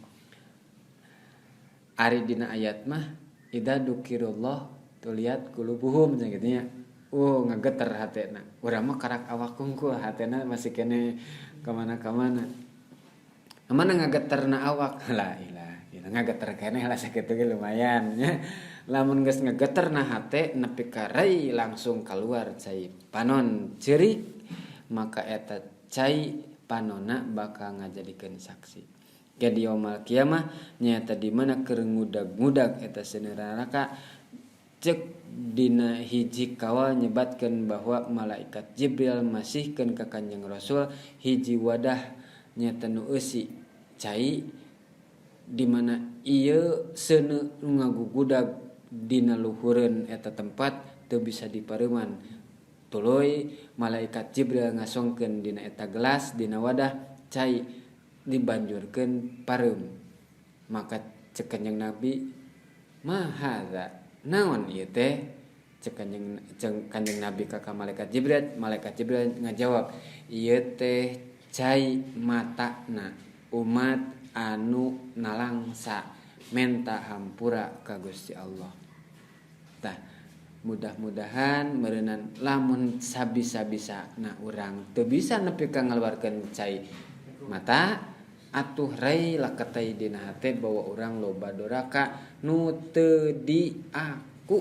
ari dina ayat mah idza dzukirullah tuliat qulubuhum cenah kitu nya. Oh ngageter hatena. Urang mah karak awak kungkul hatena masih kene kamana-kamana. Kamana ngageterna awak? La ilaha illallah. Gitu ngageter keneh lah sakitu ge lumayan nya. Lamun geus ngageter na hate nepi ka rei langsung kaluar cai panon ceurik, maka eta cai panonna bakal ngajadikeun saksi. Ke di yaumul kiamah nyaeta di mana keur ngudag-ngudag eta seuneu neraka, cek dina hiji kawal nyebatkeun bahwa malaikat Jibril masihkeun ka Kanjeng Rasul hiji wadah nyaeta nu eusi cai di mana ieu seuneu nu ngagugudag dina luhureun eta tempat teu bisa dipareuman. Tuluy malaikat Jibril ngasongkeun dina eta gelas dina wadah cai dibanjurkeun pareum. Maka cek Kanjeng Nabi, ma hadza, naon ieu teh? Cek Kanjeng Nabi ka malaikat Jibril, malaikat Jibril ngajawab, ieu teh cai matana umat anu nalangsa menta hampura ka Gusti Allah. Tah, mudah-mudahan meureunan lamun sabisa-bisa na urang teu bisa nepi ka ngaluarkeun cai mata, atuh rei laketai dina hate bahwa urang loba doraka nu teu diaku.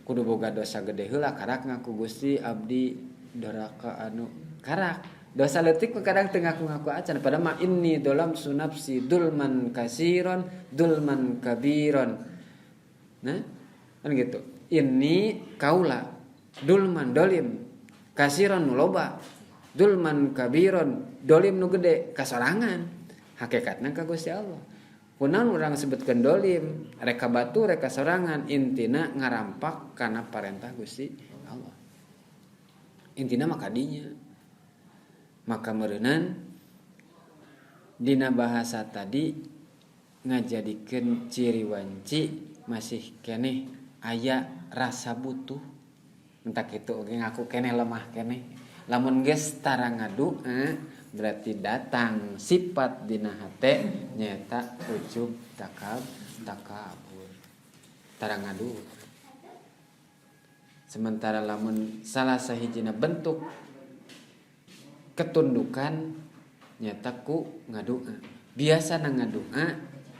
Kudu boga dosa gede heula karak ngaku Gusti abdi doraka anu karak. Dosa leutik mah kadang teu ngaku-ngaku acan, padahal mah inni dolamtu nafsi dulman kasiron dulman kabiron. Nah, kan gitu. Ini kaula dulman dolim kasiron nu loba, dulman kabiron dolim nu gede kasorangan. Hakikatna ka Gusti Allah. Kunaon urang sebutkeun dolim, reka batu reka sorangan, intina ngarampak kana parentah Gusti Allah. Intina mah kadinya. Maka meureunan dina bahasa tadi ngajadikeun ciri wanci masih keneh aya rasa butuh. Entah kitu oge ngaku keneh lemah keneh. Lamun geus tara ngadua berarti datang sifat dina hate nyaeta ujub takabur. Tara ngadua. Sementara lamun salah sahijina bentuk ketundukan nyata ku ngadua. Biasa na ngadua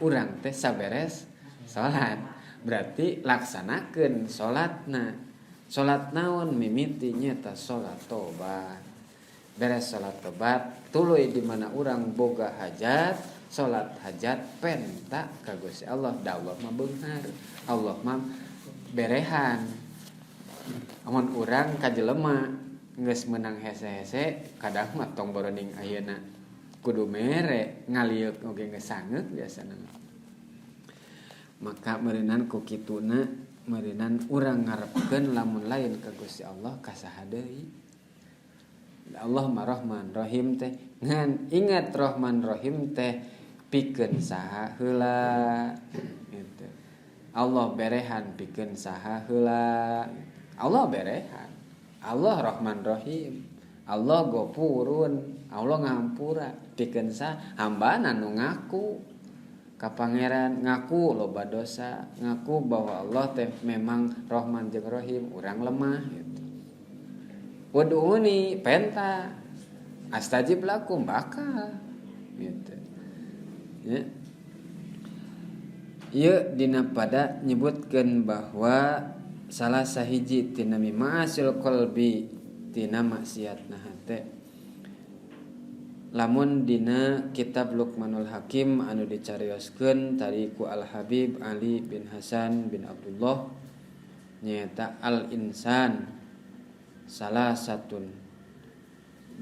urang teh saberes salat. Berarti laksanakeun salatna. Salat naon mimiti nyata salat tobat. Beres salat tobat tuluy di mana urang boga hajat, salat hajat penta ka Gusti Allah. Da Allah mah beunghar, Allah mah berehan. Amun urang ka jelema geus meunang hese-hese kadang mah tong boroning ayeuna kudu mere ngaliuk oge geus sangeut biasana. Maka meureunan ku kituna meureunan urang ngarepkeun lamun lain ka Gusti Allah ka saha deui. Allah mah Rahman Rahim teh ngan ingat Rahman Rahim teh pikeun saha heula gitu. Allah berehan pikeun saha heula. Allah berehan. Allah Rahman Rahim, Allah Gopurun, Allah ngahampura pikeun saha hambana nu ngaku ka pangeran, ngaku loba dosa, ngaku bahwa Allah teh memang Rahman jeung Rahim, urang lemah gitu. Waduuni penta astajib lakum bakal gitu. Ya. Ieu dina pada nyebutkeun bahwa salah sahiji tina ma'asil qalbi tina maksiatna hate. Lamun dina kitab Luqmanul Hakim anu dicarioskeun tadi ku Al Habib Ali bin Hasan bin Abdullah nyaeta al insan salah satun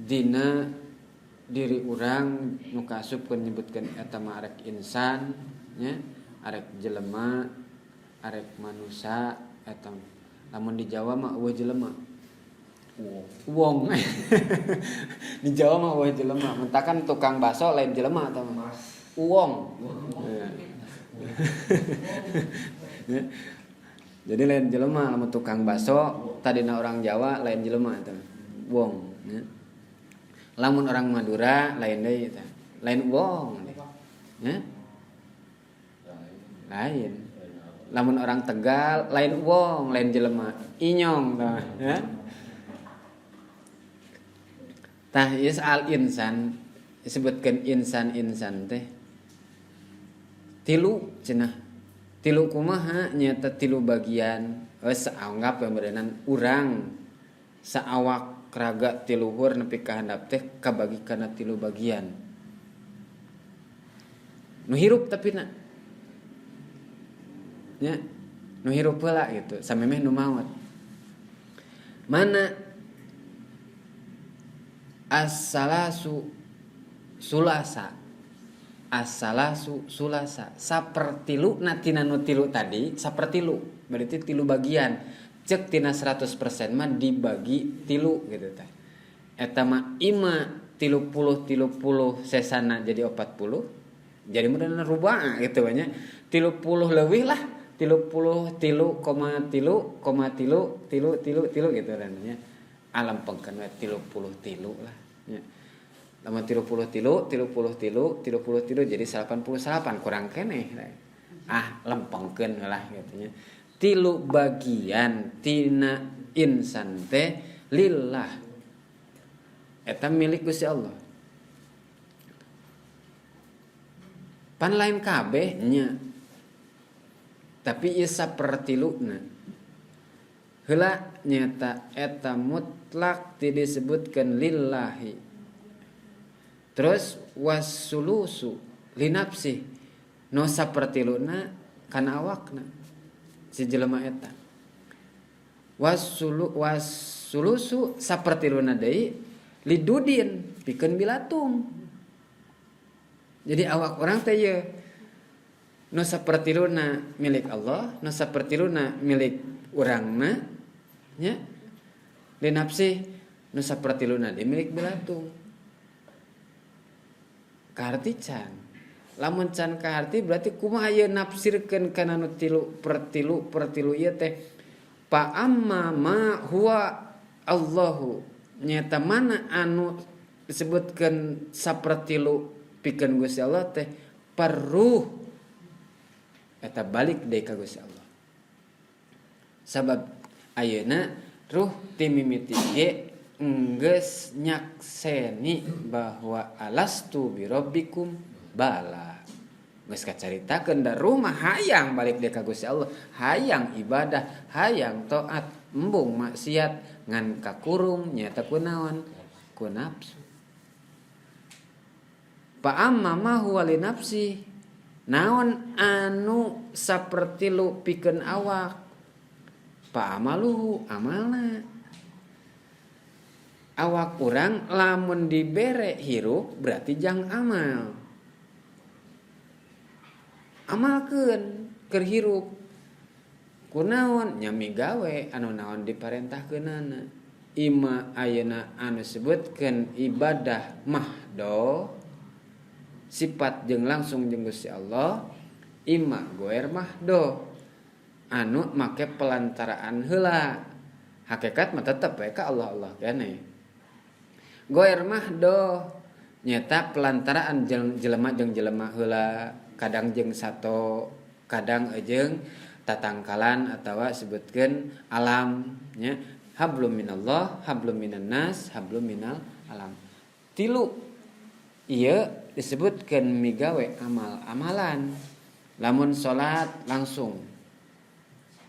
dina diri urang nu kaasupkeun nyebutkeun eta mah arek insan nya, arek jelema, arek manusa eta. Lamun di Jawa mah eueuh jelema. Wong. Di Jawa mah eueuh jelema, mentakan tukang bakso lain jelema eta mah. Uwong. Jadi lain jelema lamun tukang bakso tadina orang Jawa lain jelema eta. Wong ya. Lamun orang Madura lain deui eta. Lain wong. Ya. Lain. Lamun orang Tegal lain wong, lain jelema, inyong tah ya. Tah is al insan disebutkeun insan-insan teh Tilu cenah. Tilu kumaha nyaeta tilu bagian. Geus anggap we meureunnan urang saawak raga ti luhur nepi ka handap teh kabagi kana tilu bagian. Nu hirup tapi na nya nu hirup heula gitu samemeh nu maot. Mana as-salasu sulasa, as-salasu sulasa, sapertilu na tina nu tilu tadi, sapertilu berarti tilu bagian. Cek tina 100% mah dibagi tilu gitu teh. Eta mah ima 30 30 sesana jadi 40. Jadi meureun rubah gitu nya. 30 leuwih lah, 33,3,3 3 3 gitu nya. Alempengkeun we 33 lah nya. Lamun 33 33 33 jadi 88 kurang keneh. Ah, lempengkeun lah gitu nya. Tilu bagian tina insan teh lillah. Eta milik Gusti Allah. Pan lain kabeh nya. Tapi ieu sapertiluna. Heula nyata eta mutlak ti disebutkeun lillahi. Terus wasulusu linapsi. Nu sapertiluna kana awakna si jelema eta. Wasulusu sapertiluna deui lidudin pikeun bilatung. Jadi awak orang teh ye nu sapertiluna milik Allah, nu sapertiluna milik urangna nya. Linapsi nu sapertiluna deui milik bilatung. Kaharti can. Lamun can kaharti berarti kumaha ieu nafsirkeun kana nu tilu pertilu pertilu ieu teh. Pa amma ma huwa Allahu, nyata mana anu disebutkeun sapertilu pikeun Gusti Allah teh perruh eta balik deui ka Gusti Allah. Sabab ayeuna ruh ti mimiti ge enggeus nyakseni bahwa alastu birabbikum bala. Geus kacaritakeun da ruh mah hayang balik deui ka Gusti Allah, hayang ibadah, hayang taat, embung maksiat ngan kakurung nyaeta kunaon? Ku nafsu. Pa amma ma huwa li nafsi, naon anu sapertilu pikeun awak? Pa amaluhu amalna. Awak urang lamun dibere hirup berarti jang amal. Amalkeun keur hirup. Kunaon nyami gawe anu naon diparentahkeunana. Ima ayeuna anu sebutkeun ibadah mahdo sifat jeung langsung jeung Gusti Allah, ima goer mahdo anu make pelantaraan heula. Hakikat mah tetep we ka Allah Allah keneh. Goer mahdo nyata pelantaraan jelema jeung jelema heula, kadang jeung sato, kadang jeung tatangkalan atawa sebutkeun alam nya. Hablum minallah, hablum minan nas, hablum minal alam. Tilu ieu disebutkeun migawe amal-amalan. Lamun salat langsung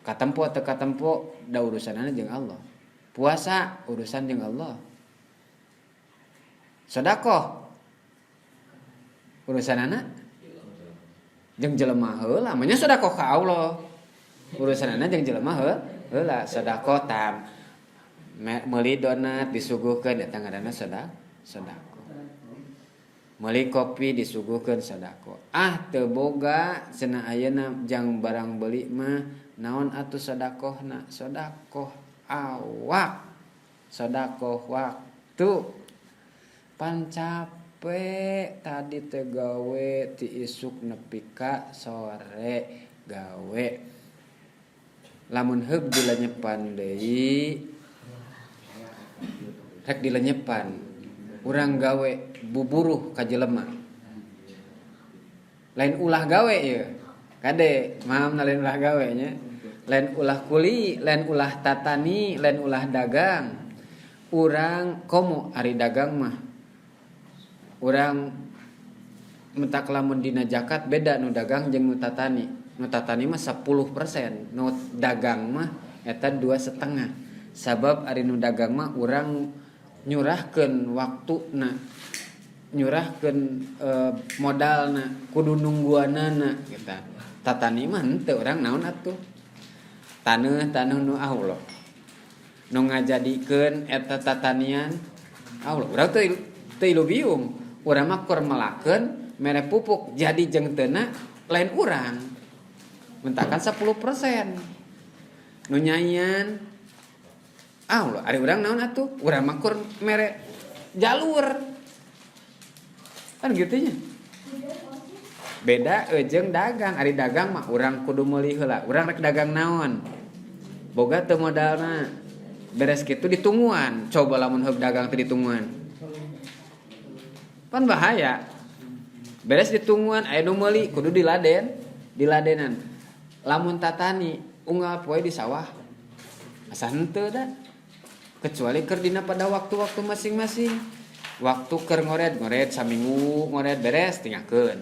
katempo teu katempo da urusanana jeung Allah. Puasa urusan jeung Allah. Sedekah urusanana jeung jelema heula, mah nya sedekah ka Allah. Urusanana jeung jelema heula, sedekah tam meuli donat disuguhkeun eta ngaranna sedekah. Meuli kopi disuguhkeun sedekah. Ah teu boga cenah ayeuna jang barang beuli mah naon atuh sedekahna? Sedekah awak, sedekah waktu. Pan capek tadi teh gawe ti isuk nepi ka sore gawe. Lamun heug dilenyepan deui rek dilenyepan urang gawe buburuh ka jelema. Lain ulah gawe ieu. Kade, maamna lain ulah gawe nya. Lain ulah kuli, lain ulah tatani, lain ulah dagang. Urang komo ari dagang mah. Urang Mentak lamun dina zakat beda nu dagang jeung nu tatani. Nu tatani mah 10%, nu dagang mah eta 2,5. Sabab ari nu dagang mah urang nyurahkeun waktuna, nyurahkeun modalna, kudu nungguanana kita. Tatani mah henteu urang naon atuh. Taneuh nu Allah. Nu ngajadikeun eta tatanian Allah. Urang teu ilubiung. Urang mah keur melakeun mere pupuk jadi jeung teuna lain urang. Mentakan 10%. Nu nyanyian Allah, ari urang naon atuh? Urang mah keur mere jalur. Kan gitu nya. Beda jeung dagang, ari dagang mah urang kudu meuli heula. Urang rek dagang naon? Boga teu modalna. Beres kitu ditungguan. Coba lamun heug dagang teu ditungguan. Pan bahaya. Beres ditungguan aya nu meuli kudu diladenan. Lamun tatani unggal poe di sawah. Asa henteu da. Kecuali keur dina pada waktu-waktu masing-masing. Waktu keur ngored saminggu ngored beres tinggalkeun.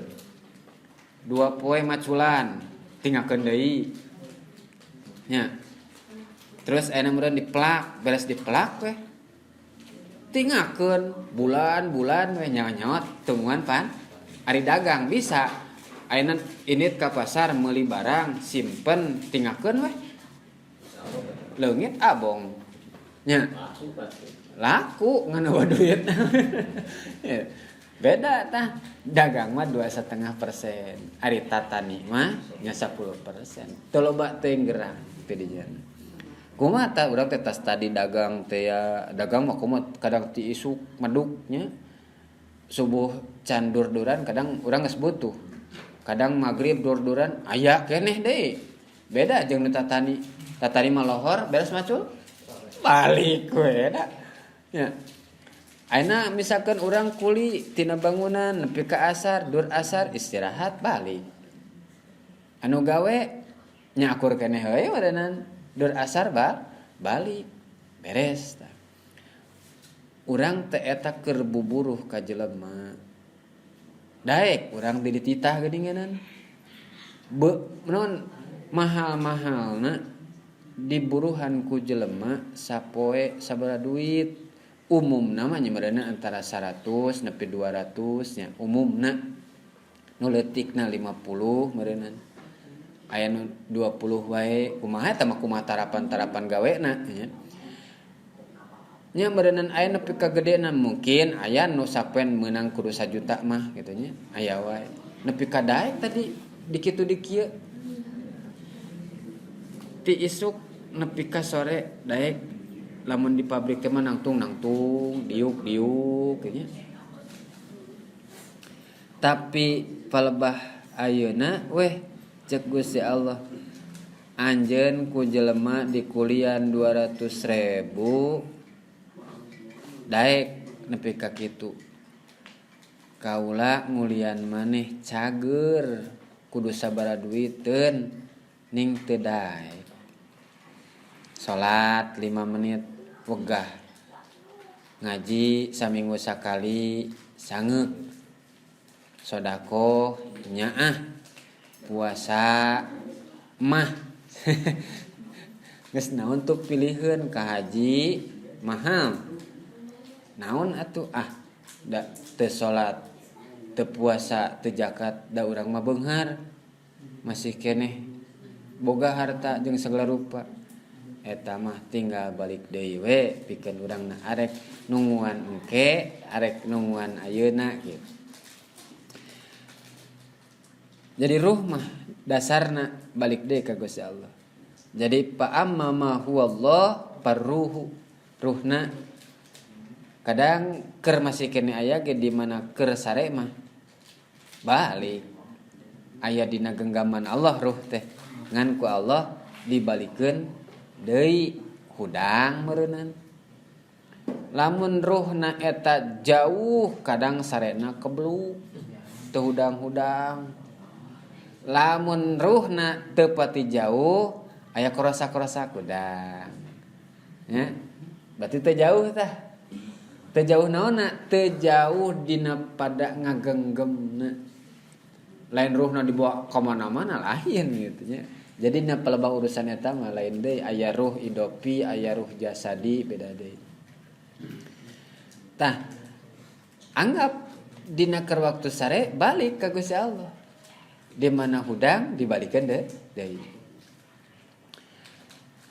2 poe maculan tinggalkeun deui. Nya. Terus aya meureun diplak, beres diplak we. Tinggalkeun bulan-bulan we nyawa-nyawa tungguan pan. Ari dagang bisa. Ayeuna init ka pasar meuli barang simpen tinggalkeun we. Leungit abong. Nya. Laku ngan eueuh duit. Beda tah. Dagang mah 2,5%. Ari tatani mah nya 10%. Teu loba teuing gerang teu di jana. Kumaha tah urang teh tas tadi dagang teh ya, dagang mah kumaha kadang ti isuk meduk nya. Subuh can dur-duran kadang urang geus butuh. Kadang magrib dur-duran aya keneh deui. Beda jeung nu tatani. Tatani mah lohor beres macul balik we da. Ya. Ayeuna misalkan urang kuli tina bangunan nepi ka asar, dur asar istirahat balik. Anu gawe nya akur keneh heuy meureunnan. Dur asar balik beres tah. Urang teh eta keur buburuh ka jelema. Daek urang teh dititah geuninganan. Non mahal-mahalna diburuhan ku jelema sapoe sabaraha duit. Umumna mah nya meureunna antara 100 nepi 200 nya umumna. Nu leutikna 50 meureunna. Aya nu 20 wae kumaha eta mah kumaha tarapan-tarapan gawena nya. Nya meureunnan aya nepi ka gedena mungkin aya nu sapoe meunang kudu 1 juta mah kitu nya aya wae. Nepi ka daek tadi di kitu di kieu. Ti isuk nepi ka sore daek lamun di pabrik teh mah nangtung-nangtung, diuk-diuk kitu nya. Tapi palebah ayeuna weh cek Gusti Allah anjeun ku jelema dikulian 200.000 daek nepi ka kitu. Kaula ngulian maneh cager kudu sabaraha duiteun ning teu daek. Salat 5 menit wegah. Ngaji saminggu sakali sangeuk. Sodakoh nyaah. Puasa mah. Geus naon tuh piliheun ka haji mahal. Naon atuh ah da teu salat, teu puasa, teu zakat da urang mah beunghar. Masih keneh boga harta jeung segala rupa. Eta mah tinggal balik deui we pikeun urangna arek nungguan engke, arek nungguan ayeuna gitu. Jadi ruh mah dasarna balik deui ka Gusti Allah. Jadi fa amma ma huwallah parruhu ruhna kadang keur masih kene aya ge di mana keur sare mah balik aya dina genggaman Allah ruh teh ngan ku Allah dibalikeun deui hudang meureunnan. Lamun ruhna eta jauh kadang sarena keblu teu hudang-hudang. Lamun ruhna teu pati jauh aya korosa-korosa hudang. Ya. Berarti teu jauh tah. Teu jauh naonna? Teu jauh dina pada ngagenggemna. Lain ruhna dibawa ka mana-mana lain gitu nya. Jadi na pelebah urusan eta mah lain deui, aya ruh idopi, aya ruh jasadi, beda deui. Tah, anggap dina keur waktu sare balik ka Gusti Allah. Di mana hudang dibalikeun deui.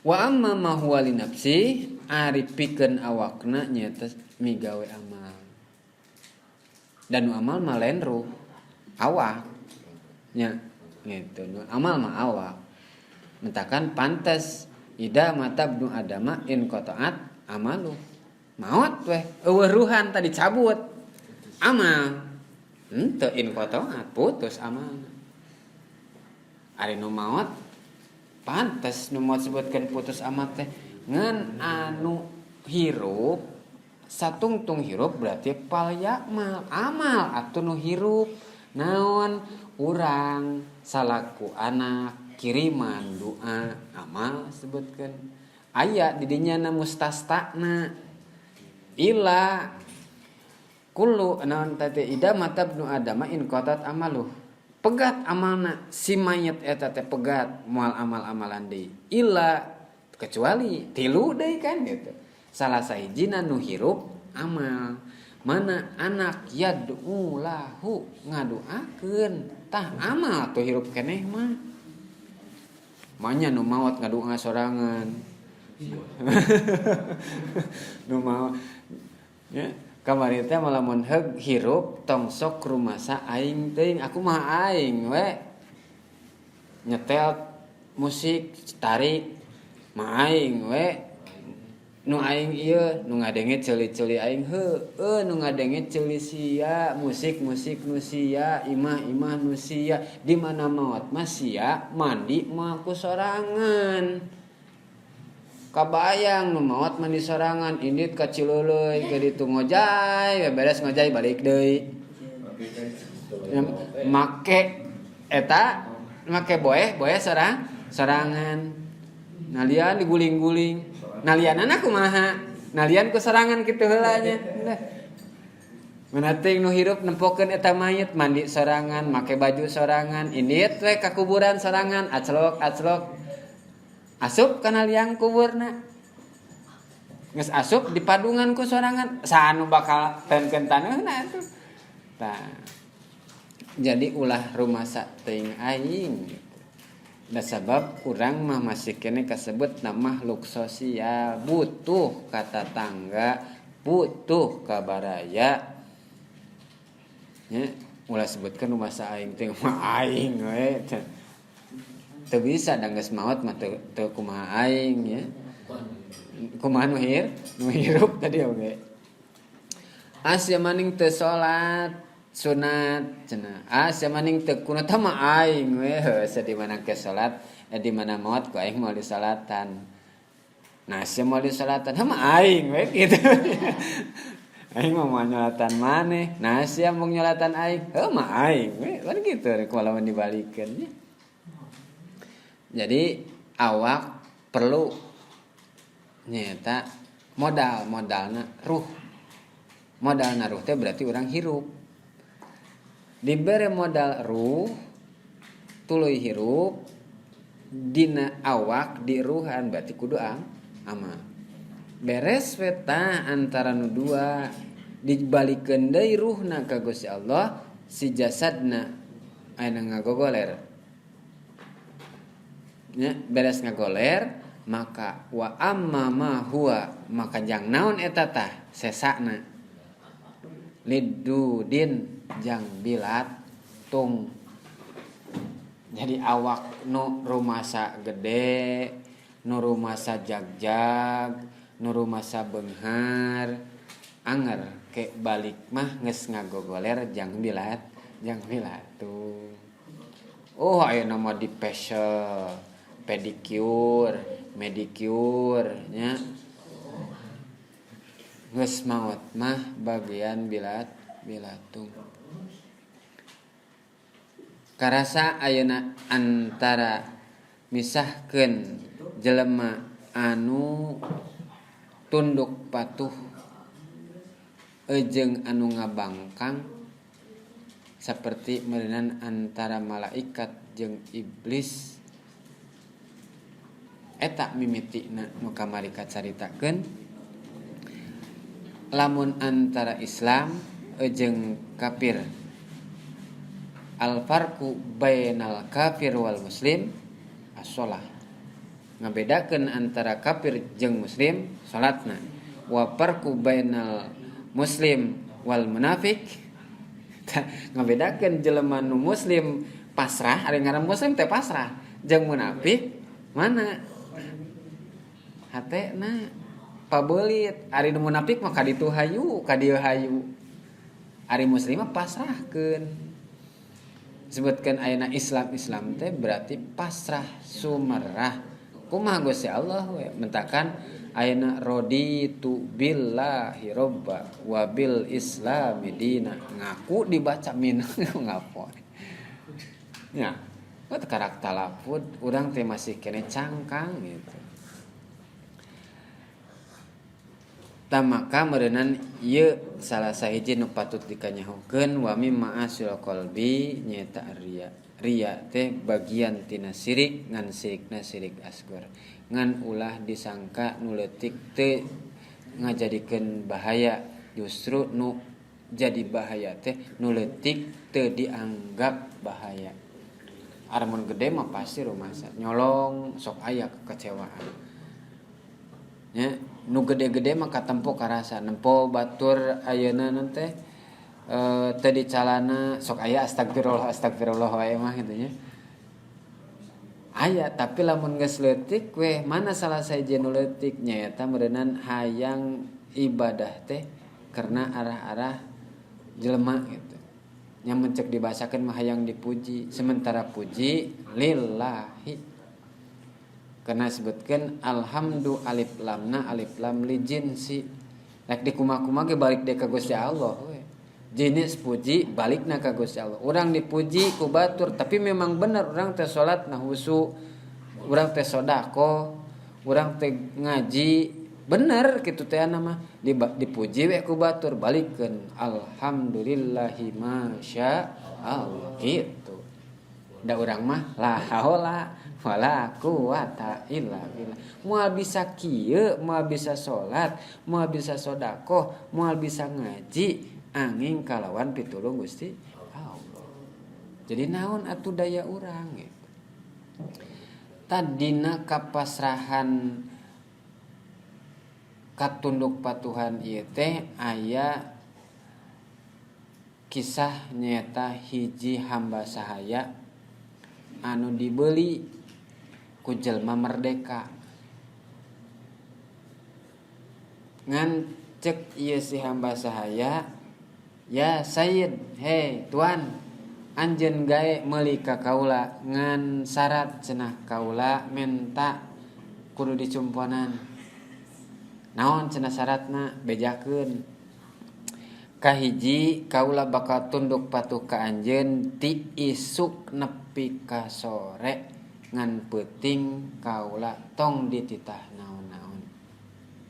Wa amma ma huwa li nafsi ari pikeun awakna nyaeta migawe amal. Dan nu amal mah lain ruh, awak. Nya gitu. Nu amal mah awak. Mentakan pantes ida mata ibnu adama in qata'at amalu. Maot weh eueuh ruhan tadi cabut amal. Henteu in qata'at putus amal. Ari nu maot pantes nu maot sebutkeun putus amal teh ngan anu hirup satungtung hirup berarti pal yakmal amal atuh nu hirup naon urang salaku anak kiriman doa amal sebutkeun aya di dinya na mustastana ila kullu naon teh ida mata ibnu adama in qatat amaluh pegat amalna si mayit eta teh pegat moal amal-amalan deui illa kecuali tilu deui kan gitu. Salah sahijina nu hirup amal mana anak yad'u lahu ngadoakeun tah amal tuh hirup keneh mah. Manya nu maot ngadoa sorangan. Nu maot nya kamari teh malamun heug hirup tong sok rumasa aing teuing aku mah aing we. Nyetel musik tarik mah aing we. Nu aing ieu nu ngadenge ceuli-ceuli aing heueuh nu ngadenge ceuli sia musik-musik nu sia imah-imah nu sia di mana maot mah sia mandi mah ku sorangan. Kabayang nu maot mandi sorangan indit ka Cileuleuy ke ditu ngojay beres ngojay balik deui. Make eta make boeh boeh sorangan. Nalian diguling-guling. Nalianana kumaha? Nalian ku sorangan kitu heula nya. Mana teuing nu hirup nempokeun eta mayit mandi sorangan, make baju sorangan, indit we ka kuburan sorangan, aclok-aclok. Asup kana liang kuburna. Geus asup di padungan ku sorangan, saha nu bakal tenkeun taneuhna atuh. Tah. Jadi ulah rumasa teuing aing gitu. Da sabab urang mah masih kene kasebut na makhluk sosial, butuh ka tatangga, butuh ka baraya. Nya ulah sebutkeun rumasa aing teh mah aing we. Teu bisa da geus maot mah teu kumaha aing nya. Kumaha nu hirup tadi oge. Asa maning teu salat sunat cenah. Asa maning teu kunut mah aing we heuh di mana ke salat, di mana maot ku aing moal disalatan. Nah, sia moal disalatan mah aing we kitu. Aing mah moal nyolatan maneh. Nah, sia mau nyolatan aing, heuh mah aing we. Kan kitu rek lamun dibalikeun nya. Jadi awak perlu nyata modal, modalna ruh. Modalna ruh teh berarti urang hirup. Dibere modal ruh tuluy hirup dina awak diruhan berarti kudu amal. Beres weta antara nu dua dibalikeun deui ruhna ka Gusti Allah si jasadna aya ngagogoler. Nya beres ngagoler maka wa amma ma huwa maka jang naon eta tah sesana lidudin jang bilatung. Jadi awak nu rumasa gede, nu rumasa jagjag, nu rumasa beunghar, anger ke balik mah geus ngagogoler jang bilat, jang bilatung. Oh ayeuna mah di facial, pedicure, medicure nya. Geus maot mah bagian bilatung. Karasa ayeuna antara misahkeun jelema anu tunduk patuh jeung anu ngabangkang Seperti meureunan antara malaikat jeung iblis. Eta mimitina nu kamari kacaritakeun lamun antara Islam jeung kafir. Al farqu bainal kafir wal muslim as-shalah. Ngabedakeun antara kafir jeung muslim salatna. Wa farqu bainal muslim wal munafik. Ngabedakeun jelema nu muslim pasrah, ari ngaran muslim teh pasrah, jeung munafik mana? Hatena pabeulit, ari nu munafik mah ka ditu hayu, ka dieu hayu. Ari muslim mah pasrahkeun. Disebutkeun ayeuna Islam, Islam teh berarti pasrah sumerah. Kumaha Gusti Allah we mentakan ayeuna raditu billahi robba wa bil islami dina. Ngaku dibaca min ngapo. Nya, wat karak talafud urang teh masih kene cangkang gitu. Maka meureunan ieu salah sahiji nu patut dikanyahokeun wa mimma asil qalbi nyaeta riya. Riya teh bagian tina sirik ngan sirikna sirik asgor. Ngan ulah disangka nu leutik teu ngajadikeun bahaya, justru nu jadi bahaya teh nu leutik teu dianggap bahaya. Aramun gede mah pasti rumasa nyolong sok aya kekecewaan. Nya nu gede-gede mah katempo karasa nempo batur ayeuna teh teu dicalana sok aya astagfirullah astagfirullah wae mah kitu nya. Aya tapi lamun geus leutik we mana salah sahiji nu leutik nyaeta meureunan hayang ibadah teh karena arah-arah jelema gitu. Nya mun ceuk dibahasakeun mah hayang dipuji sementara puji lillahi. Karena sebutkan alhamdu alif lamna alif lam li jinsi. Rek dikumaha-kumaha ge balik deui ka Gusti Allah we. Jenis puji balikna ka Gusti Allah. Urang dipuji ku batur tapi memang bener urang teh salat na husu, urang teh sedekah, urang teh ngaji, bener kitu teh mah dipuji we ku batur balikeun alhamdulillahi masya Allah kitu. Da urang mah la haula wala quwata illa billah. Moal bisa kieu, moal bisa salat, moal bisa sedekah, moal bisa ngaji angin kalawan pitulung Gusti Allah. Jadi naon atuh daya urang gitu. Tadina kapasrahan katunduk patuhan ieu teh aya kisah nyaeta hiji hamba sahaya anu dibeli ku jelma merdeka. Ngan cek ieu si hamba sahaya, ya sayyid, hei tuan, anjeun gae meuli ka kaula ngan syarat cenah kaula menta kudu dicumponan. Naon cenah syaratna? Bejakeun. Kahiji kaula bakal tunduk patuh ka anjeun ti isuk nepi ka sore ngan peuting kaula tong dititah naon-naon.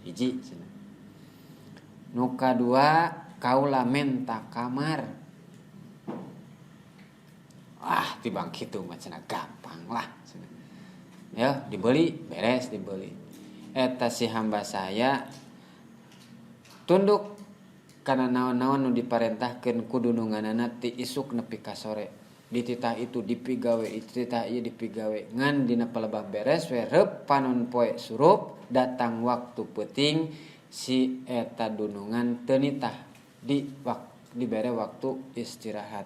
Hiji cenah. Nu kadua kaula menta kamar. Ah, tibang kitu mah cenah gampang lah cenah. Ya, dibeli, beres dibeli. Eta si hamba saya tunduk kana naon-naon nu diparentahkeun ku dununganana ti isuk nepi ka sore. Dititah itu dipigawe, dititah ieu dipigawe. Ngan dina palebah beres we reup panon poe surup, datang waktu peuting si eta dunungan teu nitah dibere waktu istirahat.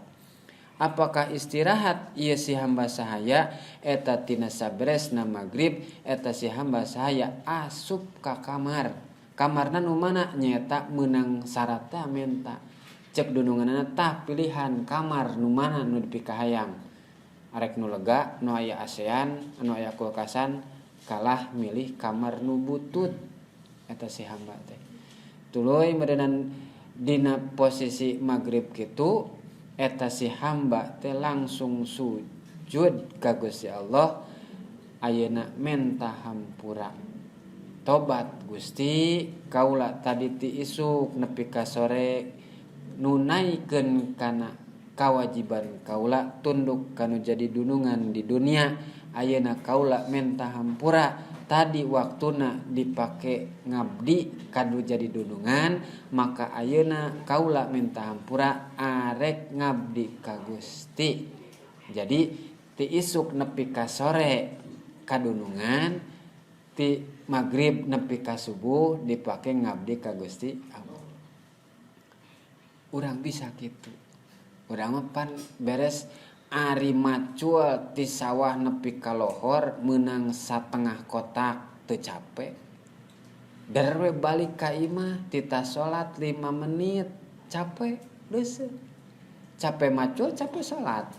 Apakah istirahat ieu si hamba sahaya eta tina saberesna magrib eta si hamba sahaya asup ka kamar. Kamarna nu mana nyaeta meunang syarat teh menta. Cek dununganna tah pilihan kamar nu mana nu dipikahayang. Arek nu lega, nu aya ASEAN, nu aya kulkasan, kalah milih kamar nu butut eta si hamba teh. Tuluy meureunan dina posisi magrib kitu eta si hamba teh langsung sujud ka Gusti Allah ayeuna menta hampura. Tobat Gusti kaula tadi ti isuk nepi ka sore nunaikeun kana Kawajiban kaula tunduk kanu jadi dunungan di dunia. Ayeuna kaula menta hampura tadi waktuna dipake ngabdi kadu jadi dunungan, maka ayeuna kaula menta hampura arek ngabdi ka Gusti. Jadi ti isuk nepi ka sore kadunungan, ti magrib nepi ka subuh dipake ngabdi ka Gusti Allah. Urang bisa kitu. Urang mah pan beres ari macul ti sawah nepi ka lohor meunang satengah kotak teu capek. Der we balik ka imah tita salat 5 menit capek deuseuh. Capek macul, capek salat.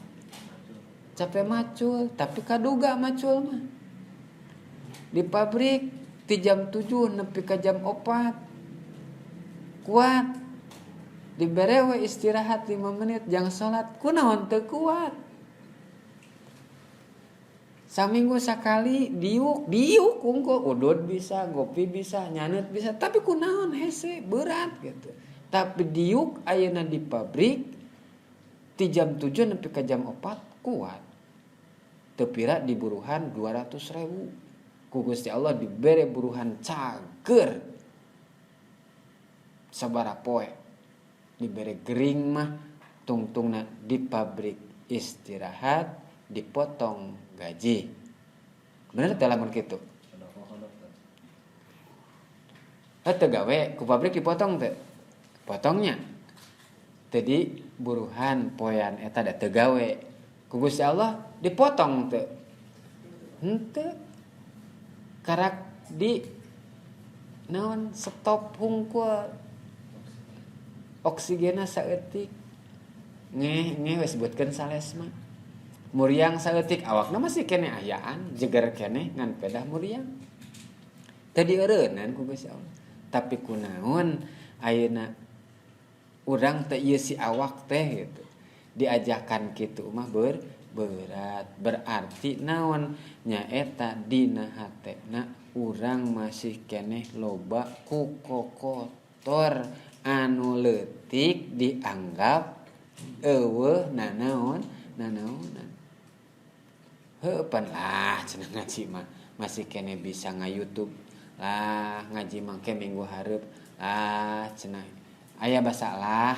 Capek macul, tapi kaduga macul mah. Di pabrik ti jam 7 nepi ka jam 4. Kuat. Dibere we istirahat 5 menit jang salat, kunaon teu kuat. Saminggu sakali diuk, diuk kungkul, udud bisa, ngopi bisa, nyaneut bisa, tapi kunaon hese berat gitu. Tapi diuk ayeuna di pabrik ti jam 7 nepi ka jam 4 kuat. Teu pira di buruhan 200.000. Ku Gusti Allah dibere buruhan cager. Sabaraha poe dibere gering mah tungtungna di pabrik istirahat dipotong gaji. Bener teh lamun kitu? Teu gawe ku pabrik dipotong teh. Potongnya. Tadi buruhan poean eta da teu gawe. Ku Gusti Allah dipotong teh. Henteu. Karak di naon stop hungkul. Oksigenna saeutik. Ngeh ngeh we sebutkeun salesma. Muriang saeutik awakna masih keneh ayaan, jeger keneh ngan pedah muriang. Teu dieureunnan ku Gusti Allah. Tapi kunaon ayeuna urang teh ieu si awak teh gitu. Diajakan kitu mah berat. Berarti naon nyaeta dina hatena urang masih keneh loba ku kokotor anu leutik dianggap eueuh nanaon nanaonan. Heuh pan lah cenah ngaji mah masih keneh bisa nga-YouTube lah ngaji mangke minggu hareup lah cenah aya basa lah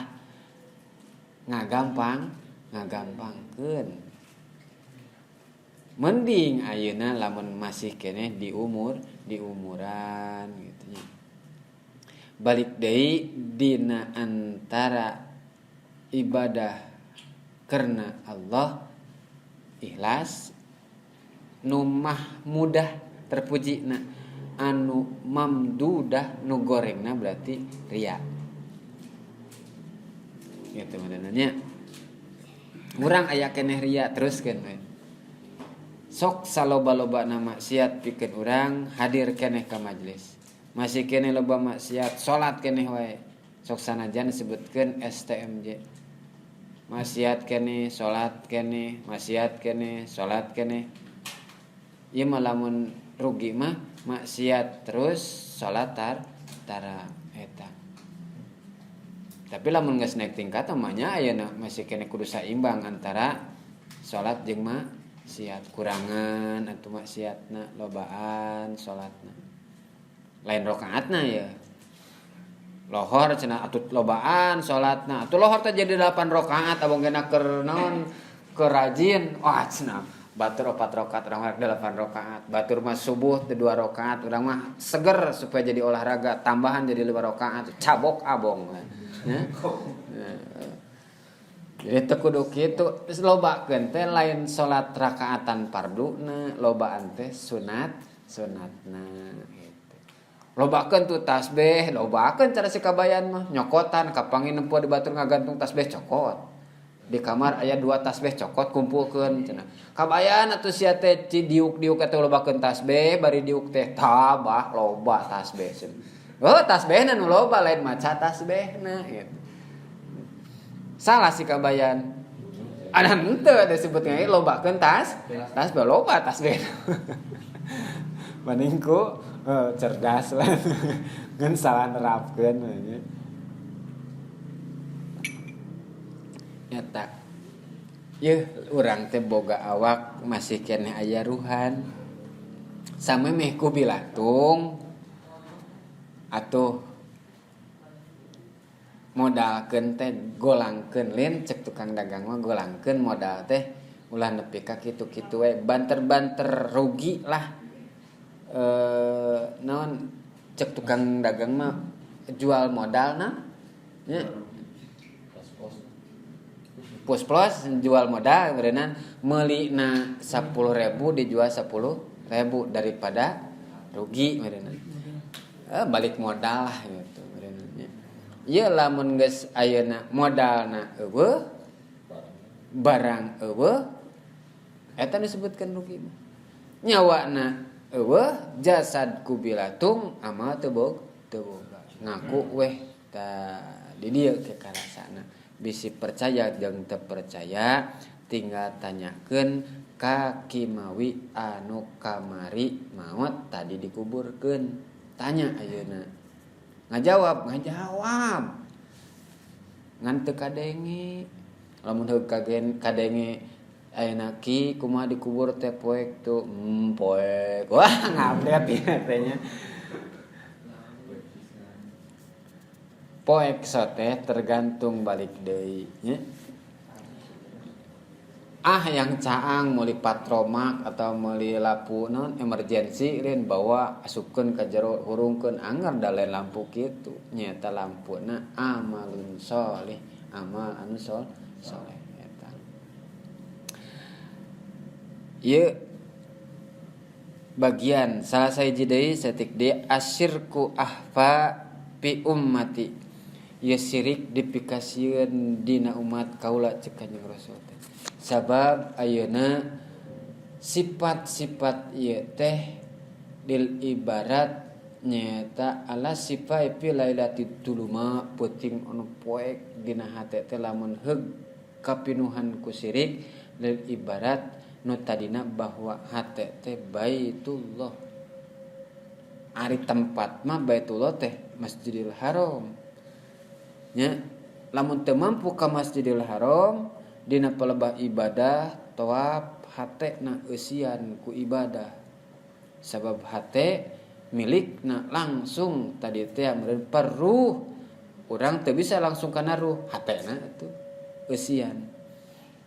ngagampang ngagampangkeun. Mending ayeuna lamun masih keneh di umur di umuran gitu nya. Balik deui dina antara ibadah karena Allah ikhlas nu mahmudah terpujina anu mamdudah nu gorengna berarti ria. Gitu madananya. Urang aya keneh ria teruskeun we. Sok saloba-lobana maksiat pikeun urang hadir keneh ka majelis. Masih keneh loba maksiat salat keneh wae. Sok sanajan disebutkeun STMJ. Maksiat keneh, salat keneh, maksiat keneh, salat keneh. Ieu mah lamun rugi mah maksiat terus salat tara eta. Tapi lamun geus naik tingkat mah nya ayeuna masih keneh kudu saimbang antara salat jeung maksiat, kurangan atuh maksiatna, lobaan salatna. Lain rakaatna ya. Lohor cenah atuh lobaan salatna. Atuh lohor teh jadi 8 rakaat abong gena keur naon keur rajin. Wah cenah batur 4 rakaat urang mah 8 rakaat. Batur mah subuh teh 2 rakaat urang mah seger supaya jadi olahraga tambahan jadi 5 rakaat cabok abong. Ya. Jadi teu kudu kitu lobakeun teh lain salat rakaatan farduna, lobaan teh sunat sunatna gitu. Lobakeun tuh tasbih, lobakeun cara si kabayan mah nyokotan kapangin nempo di batur ngagantung tasbih cokot. Di kamar aya 2 tasbih cokot kumpulkeun cenah. Kabayan atuh sia teh diuk-diuk atuh lobakeun tasbih bari diuk teh tabah loba tasbih cenah. Oh tasbihna nu loba lain maca tasbihna gitu. Salah si kabayan. Ada henteu disebutnya lobakeun tasbih loba tasbih. Mending ku cerdas lah. Ngan salah nerapkeun nya. Eta Yeuh urang teh boga awak masih keneh aya ruhan. Samemeh ku bilatung atuh modalkeun teh golangkeun lin cek tukang dagang mah golangkeun modal teh ulah nepi ka kitu-kitu we banter-banter rugi lah. Naon cek tukang dagang mah jual modalna nya. Pus plus jual modal berenang meulina 10.000 dijual 10.000 daripada rugi berenang. Balik modal lah gitu berenang nya. Ieu lamun geus ayeuna modalna eueuh barang eueuh eta disebutkeun rugi mah. Nyawana eueuh jasad ku bilatung amal teu boga. Ngaku weh tah di dieu ke karasana. Bisi percaya jeung teu percaya tinggal tanyakeun ka Kimawi anu kamari maot tadi dikuburkeun. Tanya ayeuna. Ngajawab. Ngan teu kadenge. Lamun heuh kadenge ayeuna ki kumaha dikubur teh poek tuh poek. Wah ngupdate ieu teh nya. Poek sote tergantung balik deui nya. Ah yang caang meuli patromak atau meuli lampu naon emergency lain bawa asupkeun ka jero hurungkeun anggar da lain lampu kitu nyaeta lampuna amalun sholih amal anu soleh eta. Ieu bagian salah sahiji deui saeutik deui asyirku ahfa fi ummati. Ieu syirik dipikasieun dina umat kaula cek Kanjeng Rasul teh. Sabab ayeuna sifat-sifat ieu teh dil ibarat nyaeta ala sifai fi lailatit tuluma peuting anu poek dina hate teh lamun heug kapinuhan ku syirik lil ibarat nu tadina bahwa hate teh Baitullah. Ari tempat mah Baitullah teh Masjidil Haram. Nya lamun teu mampu ka Masjidil Haram dina palebah ibadah tawaf hate na eusian ku ibadah sabab hate milikna langsung tadi teh meureun perruh urang teu bisa langsung kana ruh hatena atuh eusian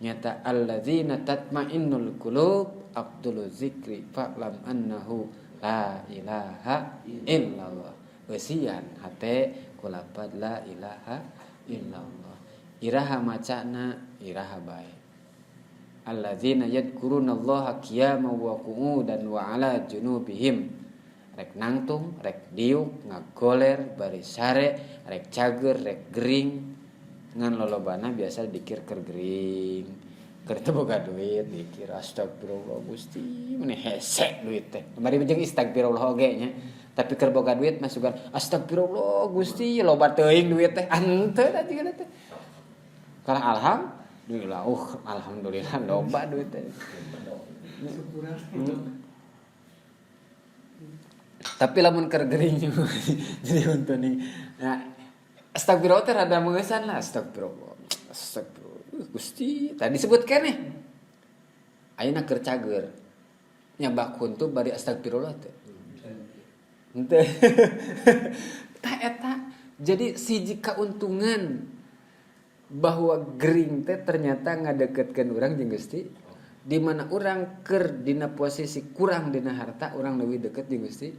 nyata alladzina tatmainnul qulub abdul zikri fa'lam annahu la ilaha illallah eusian hate kulapad la ilaha illallah iraha macana iraha bae alladzina yadhkurunallaha qiyaman wa qu'udan wa ala junubihim rek nangtung rek diuk ngagoler bari sare rek cager rek gering ngan lolobana biasa dikir keur gering keur teu boga duit dikir astagfirullah Gusti meni hese duit teh bari jeung astagfirullah oge nya. Tapi keur boga duit masukan astagfirullah Gusti loba teuing duit teh henteu da jiga teh. Kalah alhamdulillah alhamdulillah loba duit teh. Tapi lamun keur gering jadi untung nih. Nah, astagfirullah teh rada meueusan lah astagfirullah. Astagfirullah Gusti tadi disebut keneh. Ayeuna keur cager. Nyabak huntu bari astagfirullah teh. Henteu. Tah eta jadi siji kauntungan bahwa gering teh ternyata ngadeketkeun urang jeung Gusti. Di mana urang keur dina posisi kurang dina harta urang leuwih deket jeung Gusti.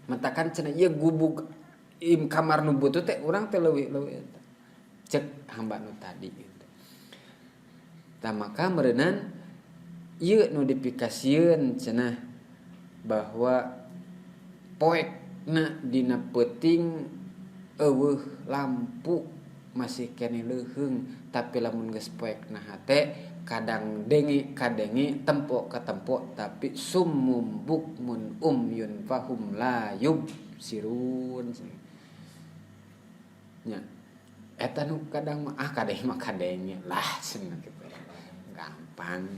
Matakan cenah ieu gubug im kamar nu butuh teh urang teh leuwih eta. Cek hamba nu tadi gitu. Tah maka meureunnan ieu nu dipikasieun cenah bahwa poekna dina peuting eueuh lampu masih keneh leuheung tapi lamun geus poekna hate kadang denge kadenge tempo ka tempo tapi summum bukmun umyun fahum la yubsirun nya eta nu kadang mah ah kadenge mah kadenge lah cenah kitu gampang.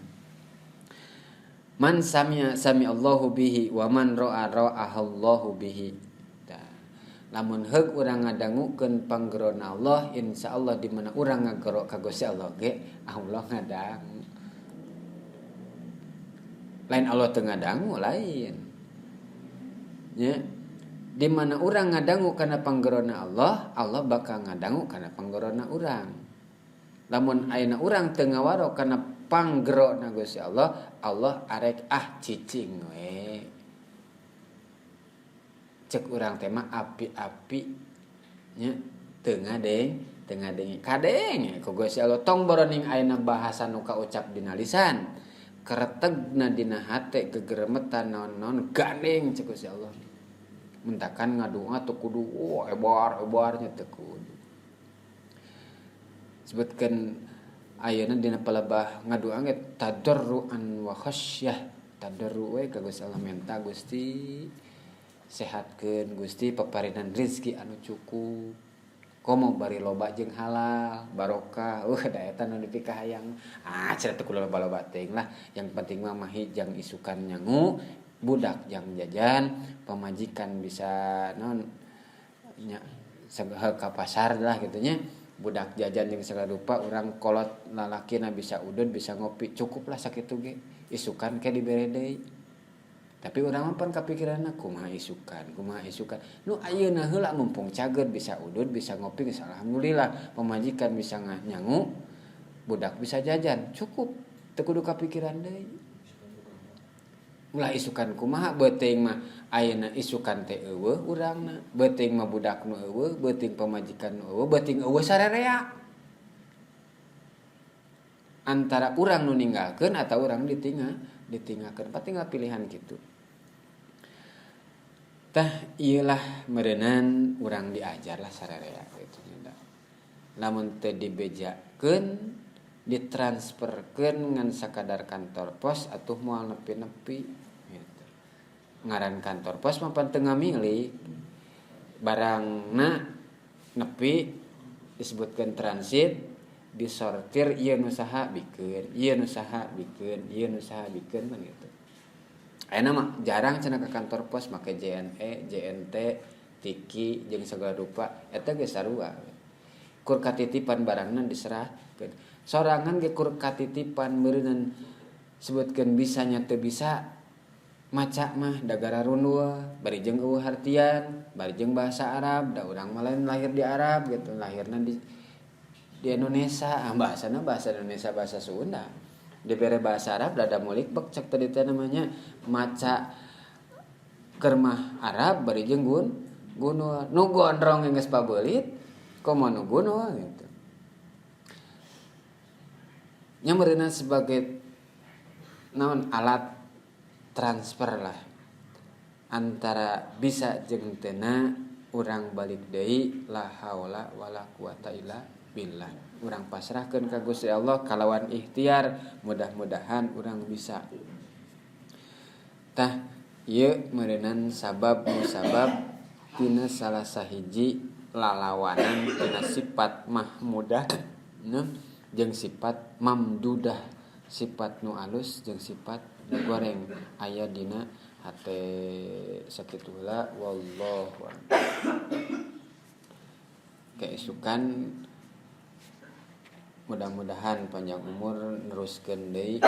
Man sami'a sami Allahu bihi wa man ra'a ra'ahallahu bihi. Lamun heug urang ngadangukeun panggerona Allah, insyaallah di mana urang ngagero ka Gusti Allah ge Allah ngadangu. Lain Allah teu ngadangu lain. Nya, di mana urang ngadangu kana panggerona Allah, Allah bakal ngadangu kana panggerona urang. Lamun ayeuna urang teu ngawaro kana panggerona Gusti Allah, Allah arek ah cicing we. Cek urang teh mah api-api nya teu ngadeng kadeng ku Gusti Allah tong boroning ayeuna bahasa nu kaucap dina lisan keretegna dina hate gegeremetan naon-naon gandeng cek Gusti Allah. Mentakan ngadonga teu kudu oh ebar-ebarnya teu kudu. Sebutkeun ayeuna dina palebah ngadoa ge tadarruan wa khasyah, tadarru we ka Gusti Allah menta Gusti sehatkeun Gusti paparinan rezeki anu cukup komo bari loba jeung halal barokah da eta nu dipikahayang ah cenah teu kudu loba-loba teuing lah yang penting mah mahi jang isukan nyangu budak jang jajan pamajikan bisa naon nya sagala ka pasar lah kitu nya budak jajan jeung segala rupa urang kolot lalakina bisa udud bisa ngopi cukuplah sakitu ge isukan ke dibere deui. Tapi urang mah pan kapikiranna kumaha isukan nu ayeuna heula mumpung cager bisa udud bisa ngopi geus alhamdulillah pamajikan bisa nyangu budak bisa jajan cukup teu kudu kapikiran deui. Ulah isukan kumaha beuteung mah ayeuna isukan teh eueuh urangna beuteung mah budak nu eueuh beuteung pamajikan nu eueuh beuteung eueuh sarerea antara urang nu ninggalkeun atawa urang ditinggalkeun tinggal pilihan kitu. Tah ieulah meureunan urang diajarlah sarerea kitu nya. Lamun teu dibejakeun ditransferkeun ngan sakadar kantor pos atuh moal nepi-nepi gitu. Ngaran kantor pos mah pan teu ngamilih barangna nepi disebutkeun transit disortir ieu nu saha bikeun ieu nu saha bikeun ieu nu saha bikeun pan gitu. Ayeuna mah jarang cenah ka kantor pos make JNE, JNT, Tiki jeung segala rupa eta ge sarua. Kur katitipan barangna diserahkeun. Sorangan ge kur katitipan meureunnan sebutkeun bisanya teu bisa maca mah dagara rundul bari jeung eueuh hartian, bari jeung bahasa Arab, da urang mah lain lahir di Arab gitu, lahirna di Indonesia, ah bahasana bahasa Indonesia bahasa Sunda. Dibere bahasa Arab dada mulik bek cek tadi teh namanya maca kermah Arab bari jeung gunul nu gondrong geus pabeulit komo nu gunul gitu. Nya meureunna sebagai naon alat transfer lah antara bisa jeung teu urang balik deui la haula wala quwata illa billah. Urang pasrahkeun ka Gusti Allah kalawan ikhtiar mudah-mudahan urang bisa. Tah ieu meureunan sabab musabab tina salah sahiji lalawanan tina sifat mahmudah jeung sifat mamdudah, sifat nu alus jeung sifat nu goreng aya dina hate sakitu heula wallahu a'lam. Keisukan mudah-mudahan panjang umur neruskeun deui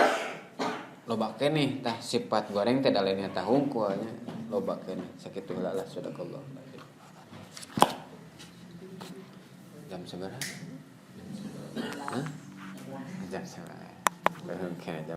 loba keneh tah sifat goreng teh da lain eta hungkul nya loba keneh sakitu heula lah sadaqallah. Jam sabaraha? Hah? Jam sabaraha? Oke, jam